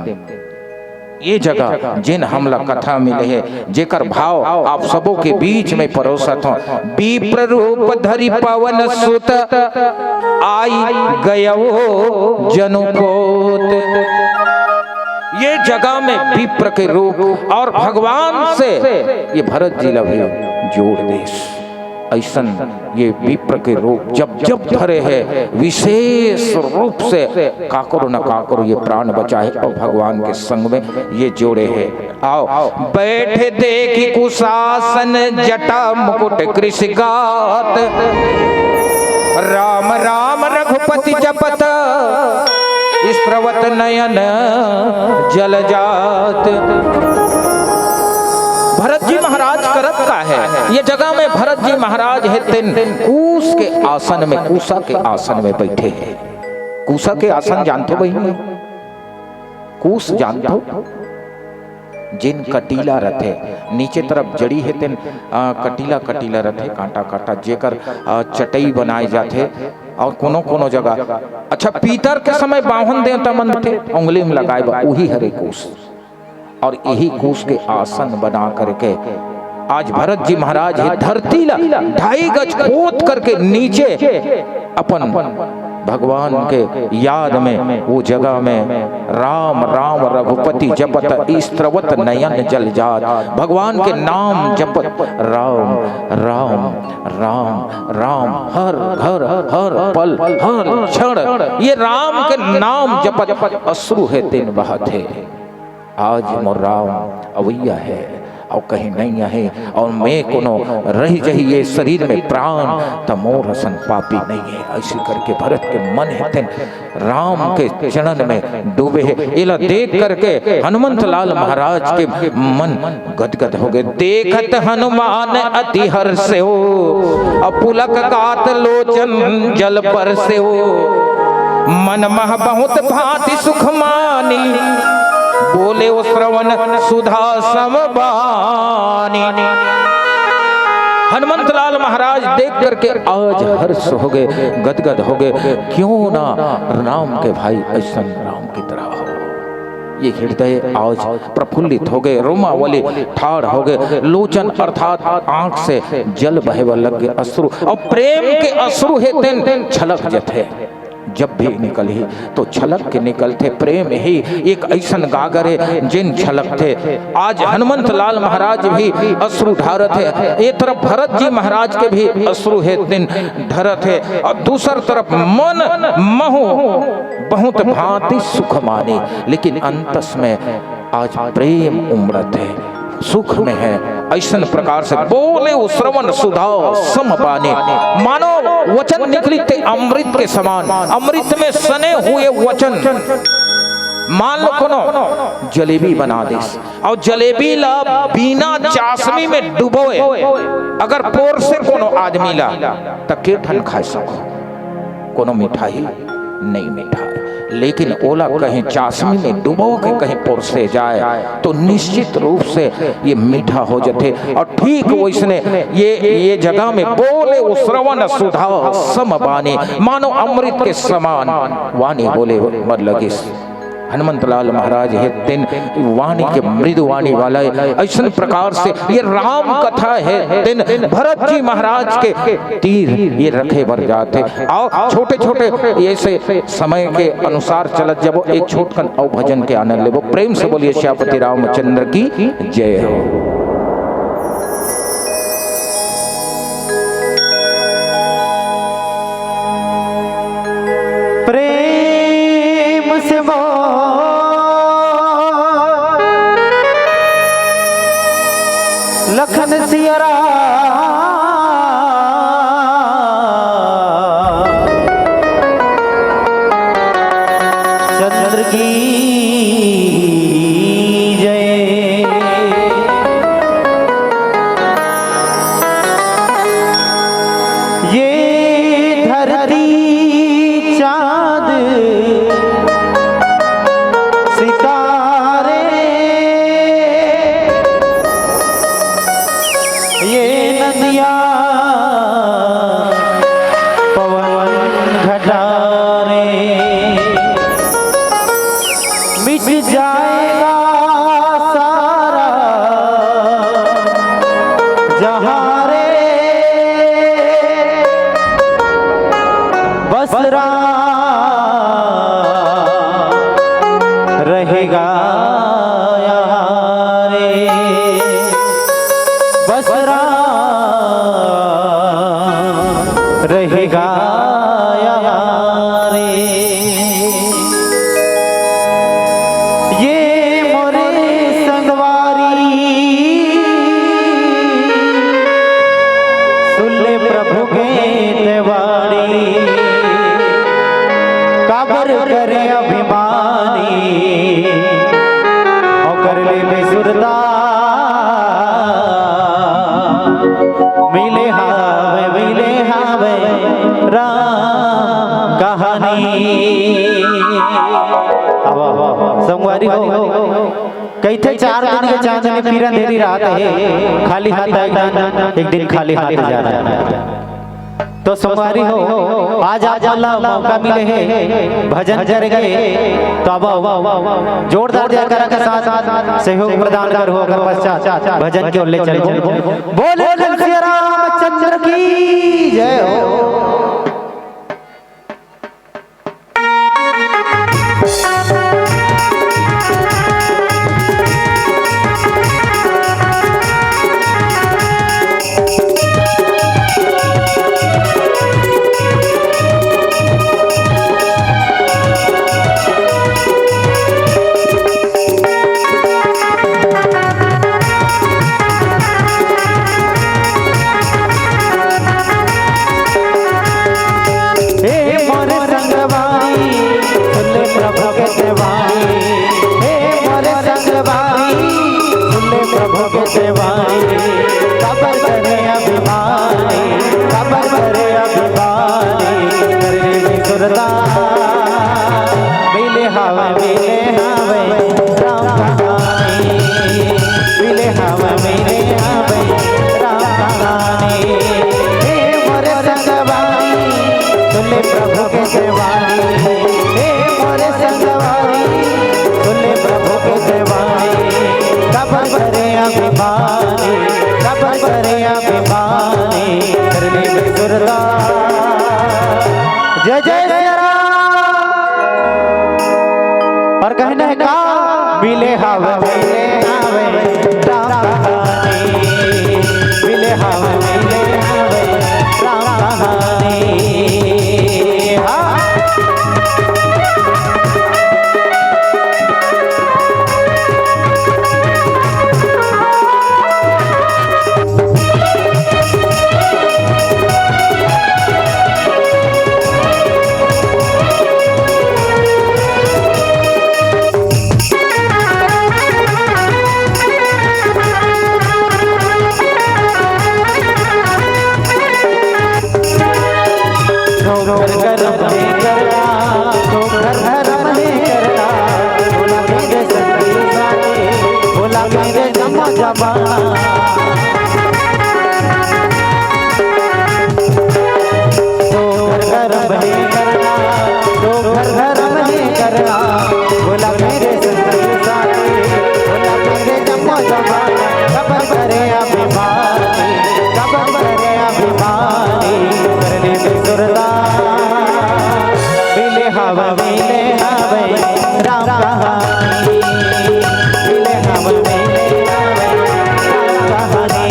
ये जगह जेन हमला कथा मिले हे, जेकर भाव आप सबो के बीच में परोसत हों। विप्र रूप धरि पवन सुत, आई गयो जनु कोत। ये जगह में विप्र के रूप और भगवान से ये भरत जी ला भी जोड़ दिस। अइसन ये विप्र के रूप जब जब धरे हे, विशेष रूप से काकरो न काकरो ये प्राण बचाए और भगवान के संग में ये जोड़े हे। आओ, बैठे देखि कुशासन जटा मुकुट कृषि गात, राम राम रघुपति जपत स्रवत नयन जल जात। भरत जी महाराज करत का हे? ये जगह में भरत जी महाराज हे तेन कूस के आसन में, कूसा के आसन में बैठे हे। कूसा के आसन जानथो बहिनी? कूस जानथो? जेन कटीला रथे, नीचे तरफ जड़ी हे तेन, आ, कटीला कटीला रथे, कांटा कांटा, जेकर, आ, चटई बनाए जाथे। और कोनो कोनो जगह, अच्छा, पीतर के समय बावन देवता मन थे उंगली में लगाए बा, उही हरे कूस। और यही कूस के आसन बना करके आज भरत जी महाराज हे धरती ला ढाई गज खोद करके नीचे अपन भगवान के याद में वो जगह में राम राम रघुपति जपत स्रवत नयन जल जात, भगवान के नाम जपत राम राम राम राम, हर घर हर पल हर क्षण ये राम के नाम जपत अश्रु हे तेन बहत हे। आज मोर राम अवैया हे, अउ कहीं नहीं हे, अउ मैं कोनो रहि जही ये शरीर में प्राण, त मोर असन पापी नहीं हे। अइसे करके भरत के मन हे तेन राम के चरण में डूबे हे। एला देख करके हनुमंत लाल महाराज के मन गदगद हो गे। देखत हनुमान अति हर्षेउ, अपुलक गात लोचन जल बरसेउ। मन मह बहुत भांति सुख मानी, बोले ओ श्रवण सुधा सम बानी। हनुमंत लाल महाराज देख करके आज हर्ष हो गे, गदगद हो गे। क्यों ना राम के भाई अइसन राम की तरह हो। ये हृदय आज प्रफुल्लित हो गे, रोमावली ठाड़ हो गे, लोचन अर्थात आंख से जल बहे बर लग गे, अश्रु, अउ प्रेम के अश्रु हे तेन छलक जथे। जब भी निकलही तो छलक के निकलथे। प्रेम ही एक अइसन गागर हे जेन छलकथे। आज हनुमंत लाल महाराज भी अश्रु ढारत हे, ए तरफ भरत जी महाराज के भी अश्रु हे तेन ढरत हे, अउ दूसर तरफ मन महु बहुत भांति सुख मानी, लेकिन अंतस में आज प्रेम उमड़त हे, सुख में हे। अइसन प्रकार से बोले ओ श्रवण सुधा सम पानी, मानो वचन निकली ते अमृत के समान, अमृत में सने हुए वचन। मान लो कोनो जलेबी बना दिस, अउ जलेबी ला बिना चासनी में डुबोए अगर पोरसे कोनो आदमी ला, त के ठन खाए सको? कोनो मिठाई नहीं मीठा है, लेकिन ओला कहीं चाशनी में डुबो के कहीं परोसे जाए तो निश्चित रूप से ये मीठा हो जाते। और ठीक वैसने ये, ये जगह में बोले वो श्रवण सुधा सम बानी, मानो अमृत के समान वाणी बोले बर लगिस। हनुमंत लाल महाराज हे तेन वाणी के मृदु वाणी वाला हे। अइसन प्रकार से ये राम कथा हे, तेन भरत जी महाराज के तीर ये रखे बर जाथे। अउ छोटे-छोटे ऐसे समय के अनुसार चलत जबो, एक छोटकन अउ भजन के आनंद लेबो। प्रेम से बोलिए श्यामपति रामचंद्र की जय हो। प्रेम से बोल लखन सिया राम चंद्र की जय। ये धरती चांद सितारे, ये नदिया पवन घटा रे, मिट जाएगा सारा जहां रे, बस राम रहेगा यहाँ रे, बस राम रहेगा यहाँ रे। ये मोरे संगवारी, सुन ले प्रभु के वाणी, काबर करे अभिमानी, ओकर ले बेसुरता। मिले हावय, मिले हावय राम कहानी। अब, अब, अब, संगवारी हो, कहिथे चार दिन के चांद में पीरा अंधेरी रात हे, खाली हाथ एक दिन, एक दिन खाली हाथ जाना हे। तो संगवारी हो, आज आप मन ला मौका मिले हे भजन करे के, तो अब जोरदार जयकारा के साथ सहयोग प्रदान करहू, ओकर पश्चात भजन के ओर ले चलबो। बोले लखन सिया रामचंद्र की जय हो। हे मोर संगवारी, सुन ले प्रभु के वाणी। हे मोर संगवारी, सुन ले प्रभु के वाणी। काबर करे अभिमानी, काबर करे अभिमानी, कर ले सुरता। मिले हावय, मिले हावय राम कहानी, मिले हावय, मिले हावय राम कहानी। हे मोर संगवारी, सुन ले प्रभु के वाणी। हे मोर संगवारी, सुन ले प्रभु के वाणी। काबर करे अभिमानी, काबर करे अभिमानी, कर ले बेसुरता। जय जय सिया राम। अउ कहना हे का, मिले हावय, मिले हावय राम कहानी, मिले हावय, मिले हावय राम कहानी। हाँ। तो घर घर में करना, तो घर घर में करना, बोला मेरे संगी साथी, बोला मेरे जम्मो जमाना, कबर करे अभिमानी, कबर करे अभिमानी, करने में सुरता, मिले हवा मिले हवा, राम कहानी, मिले हवा मिले हवा, राम कहानी।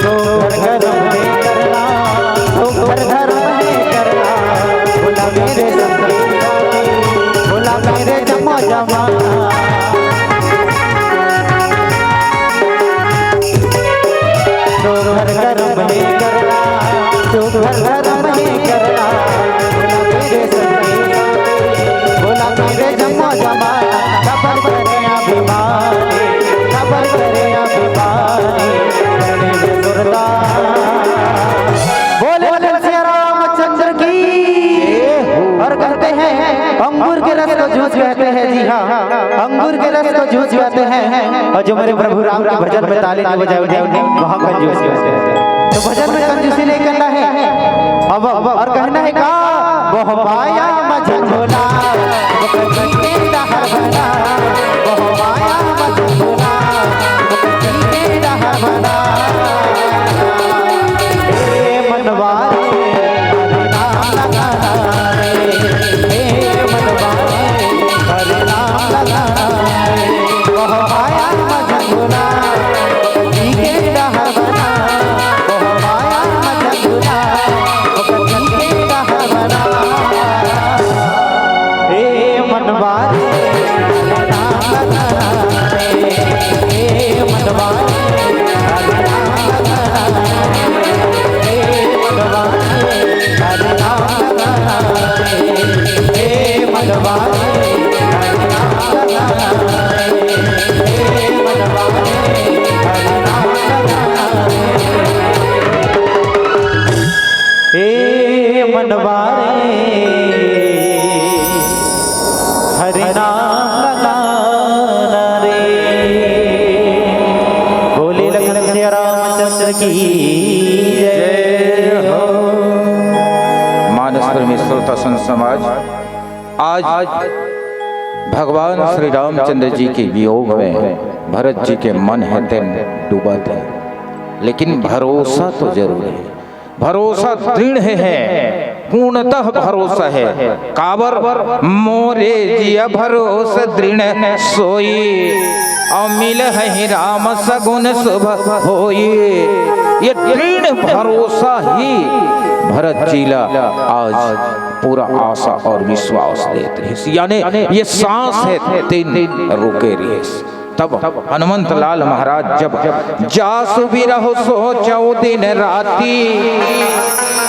तो घर घर में करना, तो घर घर में करना, बोला मेरे संगी साथी, बोला मेरे जमा जमा। तो घर घर में करना, तो घर घर में करना, बोला मेरे संगी साथी, बोला मेरे जमा जमा, कबर करे अभिमानी, कबर करे अभिमानी, करने में सुरता। बोले बोले सिया रामचंद्र की। और कहते हैं, अंगूर के रस को जूस कहते हैं, जी हाँ, अंगूर के रस को जूस कहते हैं। और जो मेरे प्रभु राम के भजन में ताली नहीं बजाए, उन्हें महाकंजूस कहते हैं। तो भजन में कंजूसी नहीं करना है। अब, अब और कहना है का? मोह माया मझन भोला, मोह माया मझन भोला, मोह भोला। हे मनवा रे, हरे नाम लगाना रे। हे मनवा रे, हरे नाम लगाना रे। मोह माया मझन भोला, जी के डहर बना। मोह माया मझन भोला, जी के डहर बना। हे मनवा रे, हरे नाम लगाना रे। हे मनवा रे, हरे नाम लगाना रे। हे मनवा रे, हरे नाम लगाना रे। हे मनवा रे, हरे नाम लगाना रे। हे मनवा रे, हरे नाम लगाना रे। हे मनवा रे, हरि नाम लगाना रे। बोले लखन सिया रामचंद्र की जय हो। मानस प्रेमी श्रोता संत समाज, आज भगवान श्री रामचंद्र जी के वियोग में भरत जी के मन हे तेन डूबत हे, लेकिन भरोसा तो जरूर हे। भरोसा दृढ़ हे, पूर्णतः भरोसा हे। काबर? मोरे जिया भरोसा दृढ़ सोई, अउ मिलहि राम सगुन शुभ होई। ये दृढ़ भरोसा ही भरत जी ला आज पूरा आशा और विश्वास देत रहिस। यानी ये सांस हे तेन रुके रहिस। तब हनुमंत लाल महाराज जब जासु बिरहु सोचउ दिन राति,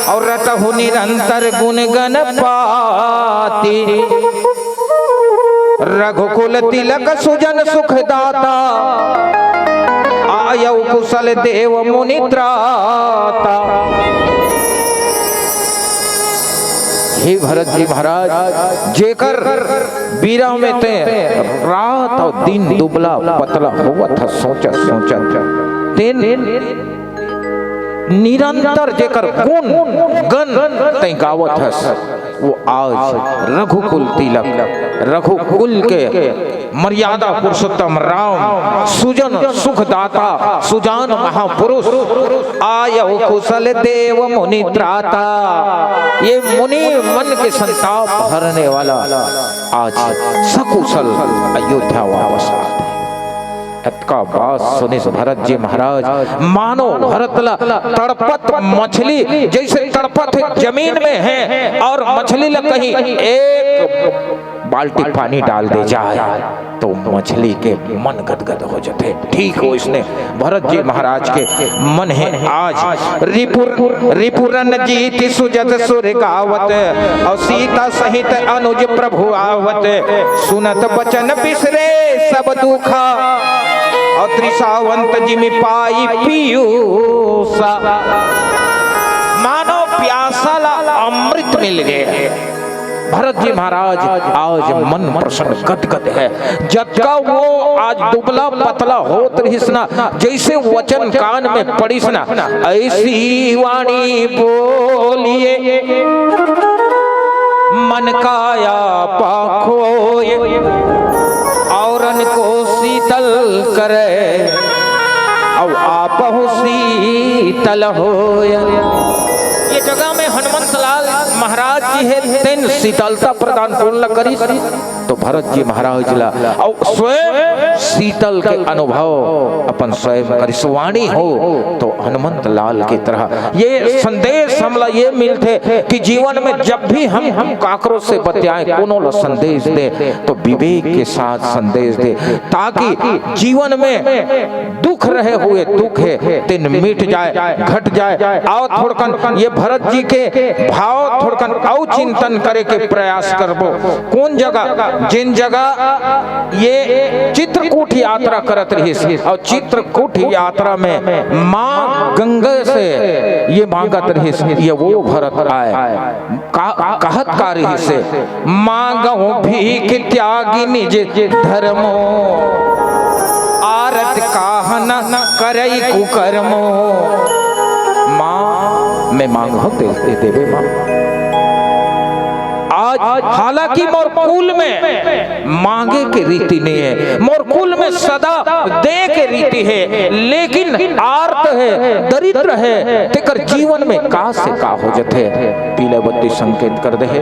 अउ रटहु निरंतर गुन गन पाति। रघुकुल तिलक सुजन सुखदाता, आयउ कुशल देव मुनि त्राता। हे भरत जी महाराज, जेकर बिरह में तें रात अउ दिन दुबला पतला होवत हस, सोचत सोचत तेन निरंतर जेकर गुन गन तें गावत हस, वो आज रघुकुल तिलक, रघुकुल के मर्यादा पुरुषोत्तम राम, सुजन सुखदाता, सुजान महापुरुष, आयउ कुशल देव मुनि त्राता। ये मुनि मन के संताप हरने वाला आज सकुशल अयोध्या वापस आ गए। अतका बात सुनिस भरत जी महाराज, मानो भरत ला तड़पत मछली जइसे तड़पत हे, जमीन में हे, अउ मछली ला कहीं एक बाल्टी पानी डाल दे जाए, त मछली के मन गदगद हो जाथे। ठीक वइसने भरत जी महाराज के मन हे आज। रिपुर, रिपुरन जीति सुजत सुर गावत, अउ सीता सहित अनुज प्रभु आवत। सुनत बचन बिसरे सब दुखा, अउ तृषावंत जिमि पाई पीयूषा। मानो प्यासा ला अमृत मिल गे। भरत जी महाराज आज मन प्रसन्न गदगद हे। जतका वो आज दुबला पतला होत रहिस ना, जइसे वचन कान में पड़िस ना, अइसी वाणी बोलिए मन काया पाखोय, औरन को शीतल करे, अउ आपहु शीतल होय। ये जगह में हनुमंत लाल महाराज जी हे, तेन शीतलता प्रदान कोन ला करिस? त भरत जी महाराज ला, अउ स्वयं शीतल के अनुभव अपन स्वयं करिस। वाणी हो त हनुमंत लाल की तरह। ये संदेश हमला ये मिलथे कि जीवन में जब भी हम, हम काकरो से बतियाए, कोनो ला संदेश दे, त विवेक के साथ संदेश दे, ताकि जीवन में दुख रहे हुए दुख हे, तेन मिट जाए, घट जाए। अउ थोड़कन ये भरत जी के भाव थोड़कन अउ चिंतन करे के प्रयास करबो। कोन जगह, जेन जगह ये चित्रकूट यात्रा करत रहिस, अउ चित्रकूट यात्रा में माँ गंगा से ये मांगत रहिस, ये वो भरत आय। का, कहत का रहिस हे, "मांगहु भीख त्यागी निज धर्मो, आरत काहन करई कुकर्मो।" माँ, मैं मांगहु दे, दे देबे माँ। आज हालांकि मोर कुल में मांगे के रीति नइ हे, मोर कुल में सदा दे के रीति हे, लेकिन आर्त हे, दरिद्र हे, तेकर जीवन में का से का हो जथे। पीलावती संकेत कर दे हे।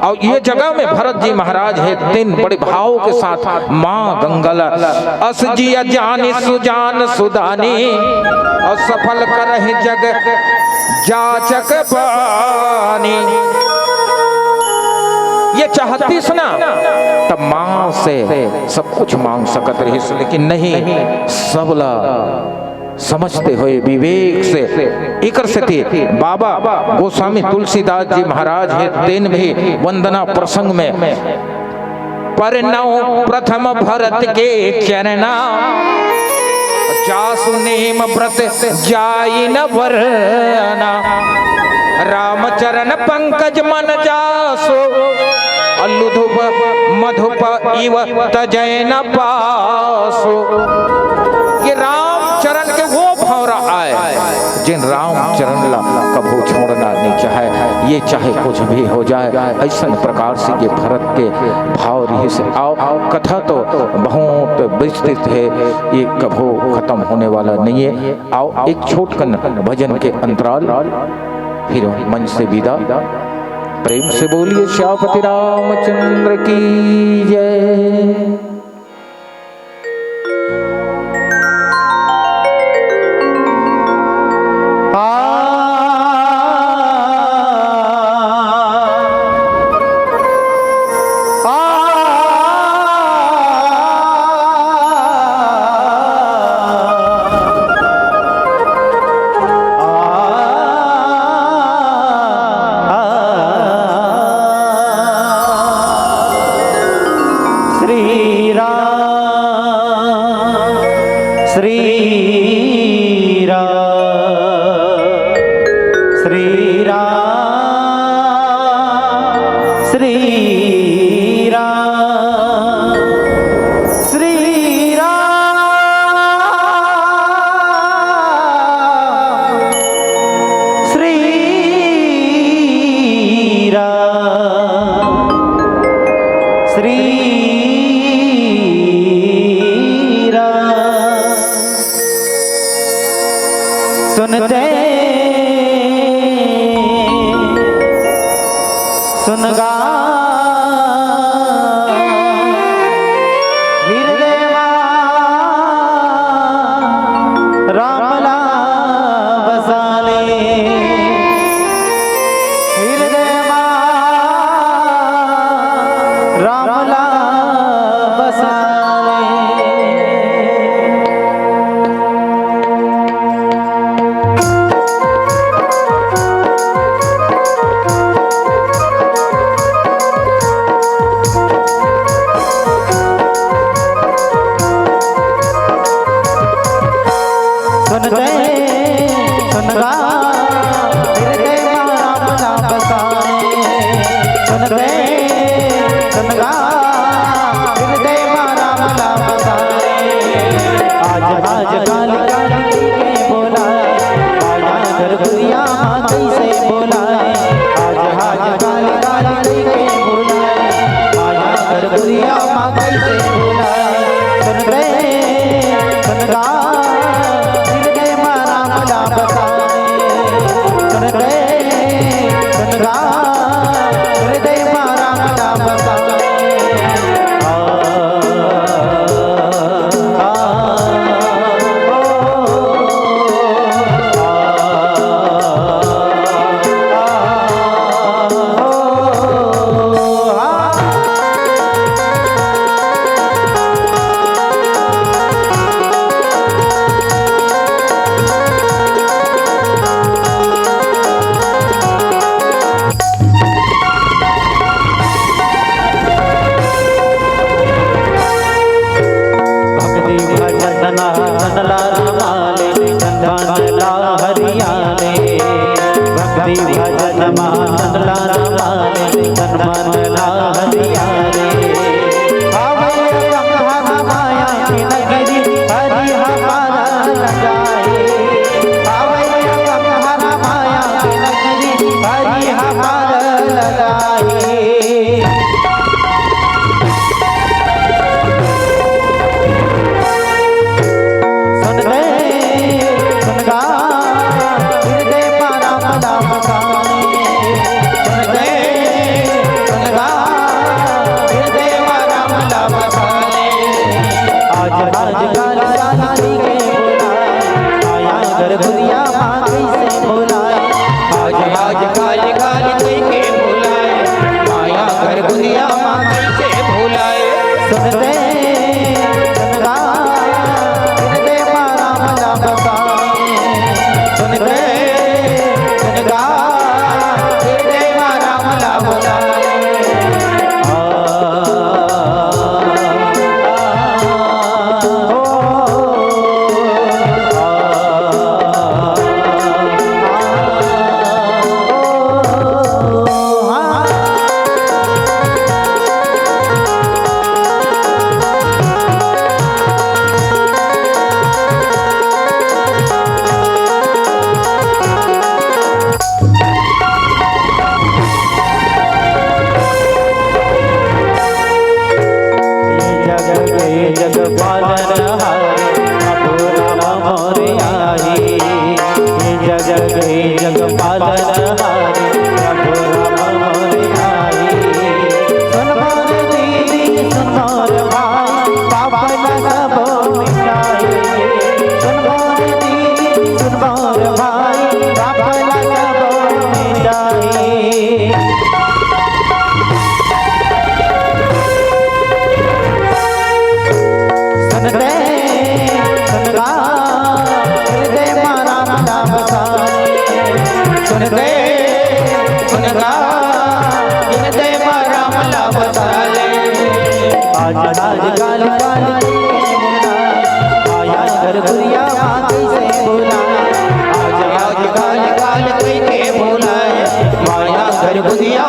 अउ ये जगह में भरत जी महाराज हे, तेन बड़े भाव के साथ माँ गंगा ला, "अस जिया जानी सुजान सुदानी, अउ सफल करहि जग जाचक बानी।" ये चाहतिस ना, त माँ से सब कुछ मांग सकत रहिस, लेकिन नहीं, सबला समझते हुए विवेक से। एकर सेती बाबा गोस्वामी तुलसीदास जी महाराज हे, तेन भी वंदना प्रसंग में, "परनउँ प्रथम भरत के चरना, जासु नेम ब्रत जाई न वरना। रामचरण पंकज मन जासु, लुधुप मधुप इव तजै न पासु।" ये रामचरण के वो भौंरा आय, जेन रामचरण ला कभू छोड़ना नइ चाहय, ये चाहे कुछ भी हो जाए। अइसन प्रकार से ये भरत के भाव रहिस हे। अउ कथा तो बहुत विस्तृत हे, ये कभू खतम होने वाला नइ हे। अउ एक छोटकन भजन के अंतराल, फिर मंच से विदा। प्रेम से बोलिए श्यामपति रामचंद्र की जय। श्री राम, श्री राम, श्री राम, श्री राम, श्री राम, श्री राम, श्री राम। सुनते सुनगा हृदय मा पालनहार प्रभु राम मोर आही, हे जग के जग पालनहार प्रभु राम मोर आही। सुन मोर दीदी, सुन मोर भाई, पाप ला सबो मिटाही। सुन मोर दीदी, सुन मोर भाई, पाप ला सबो मिटाही। सुन दे, सुन गा, हृदय मा राम ला बसा ले। सुन दे, सुन गा, हृदय मा राम ला बसा ले। आज, आज, काल, काल कइसे भुलाए, माया कर गुरिया माँ कइसे भुलाए। आज, आज, काल, काल कइसे भुलाए, माया कर गुरिया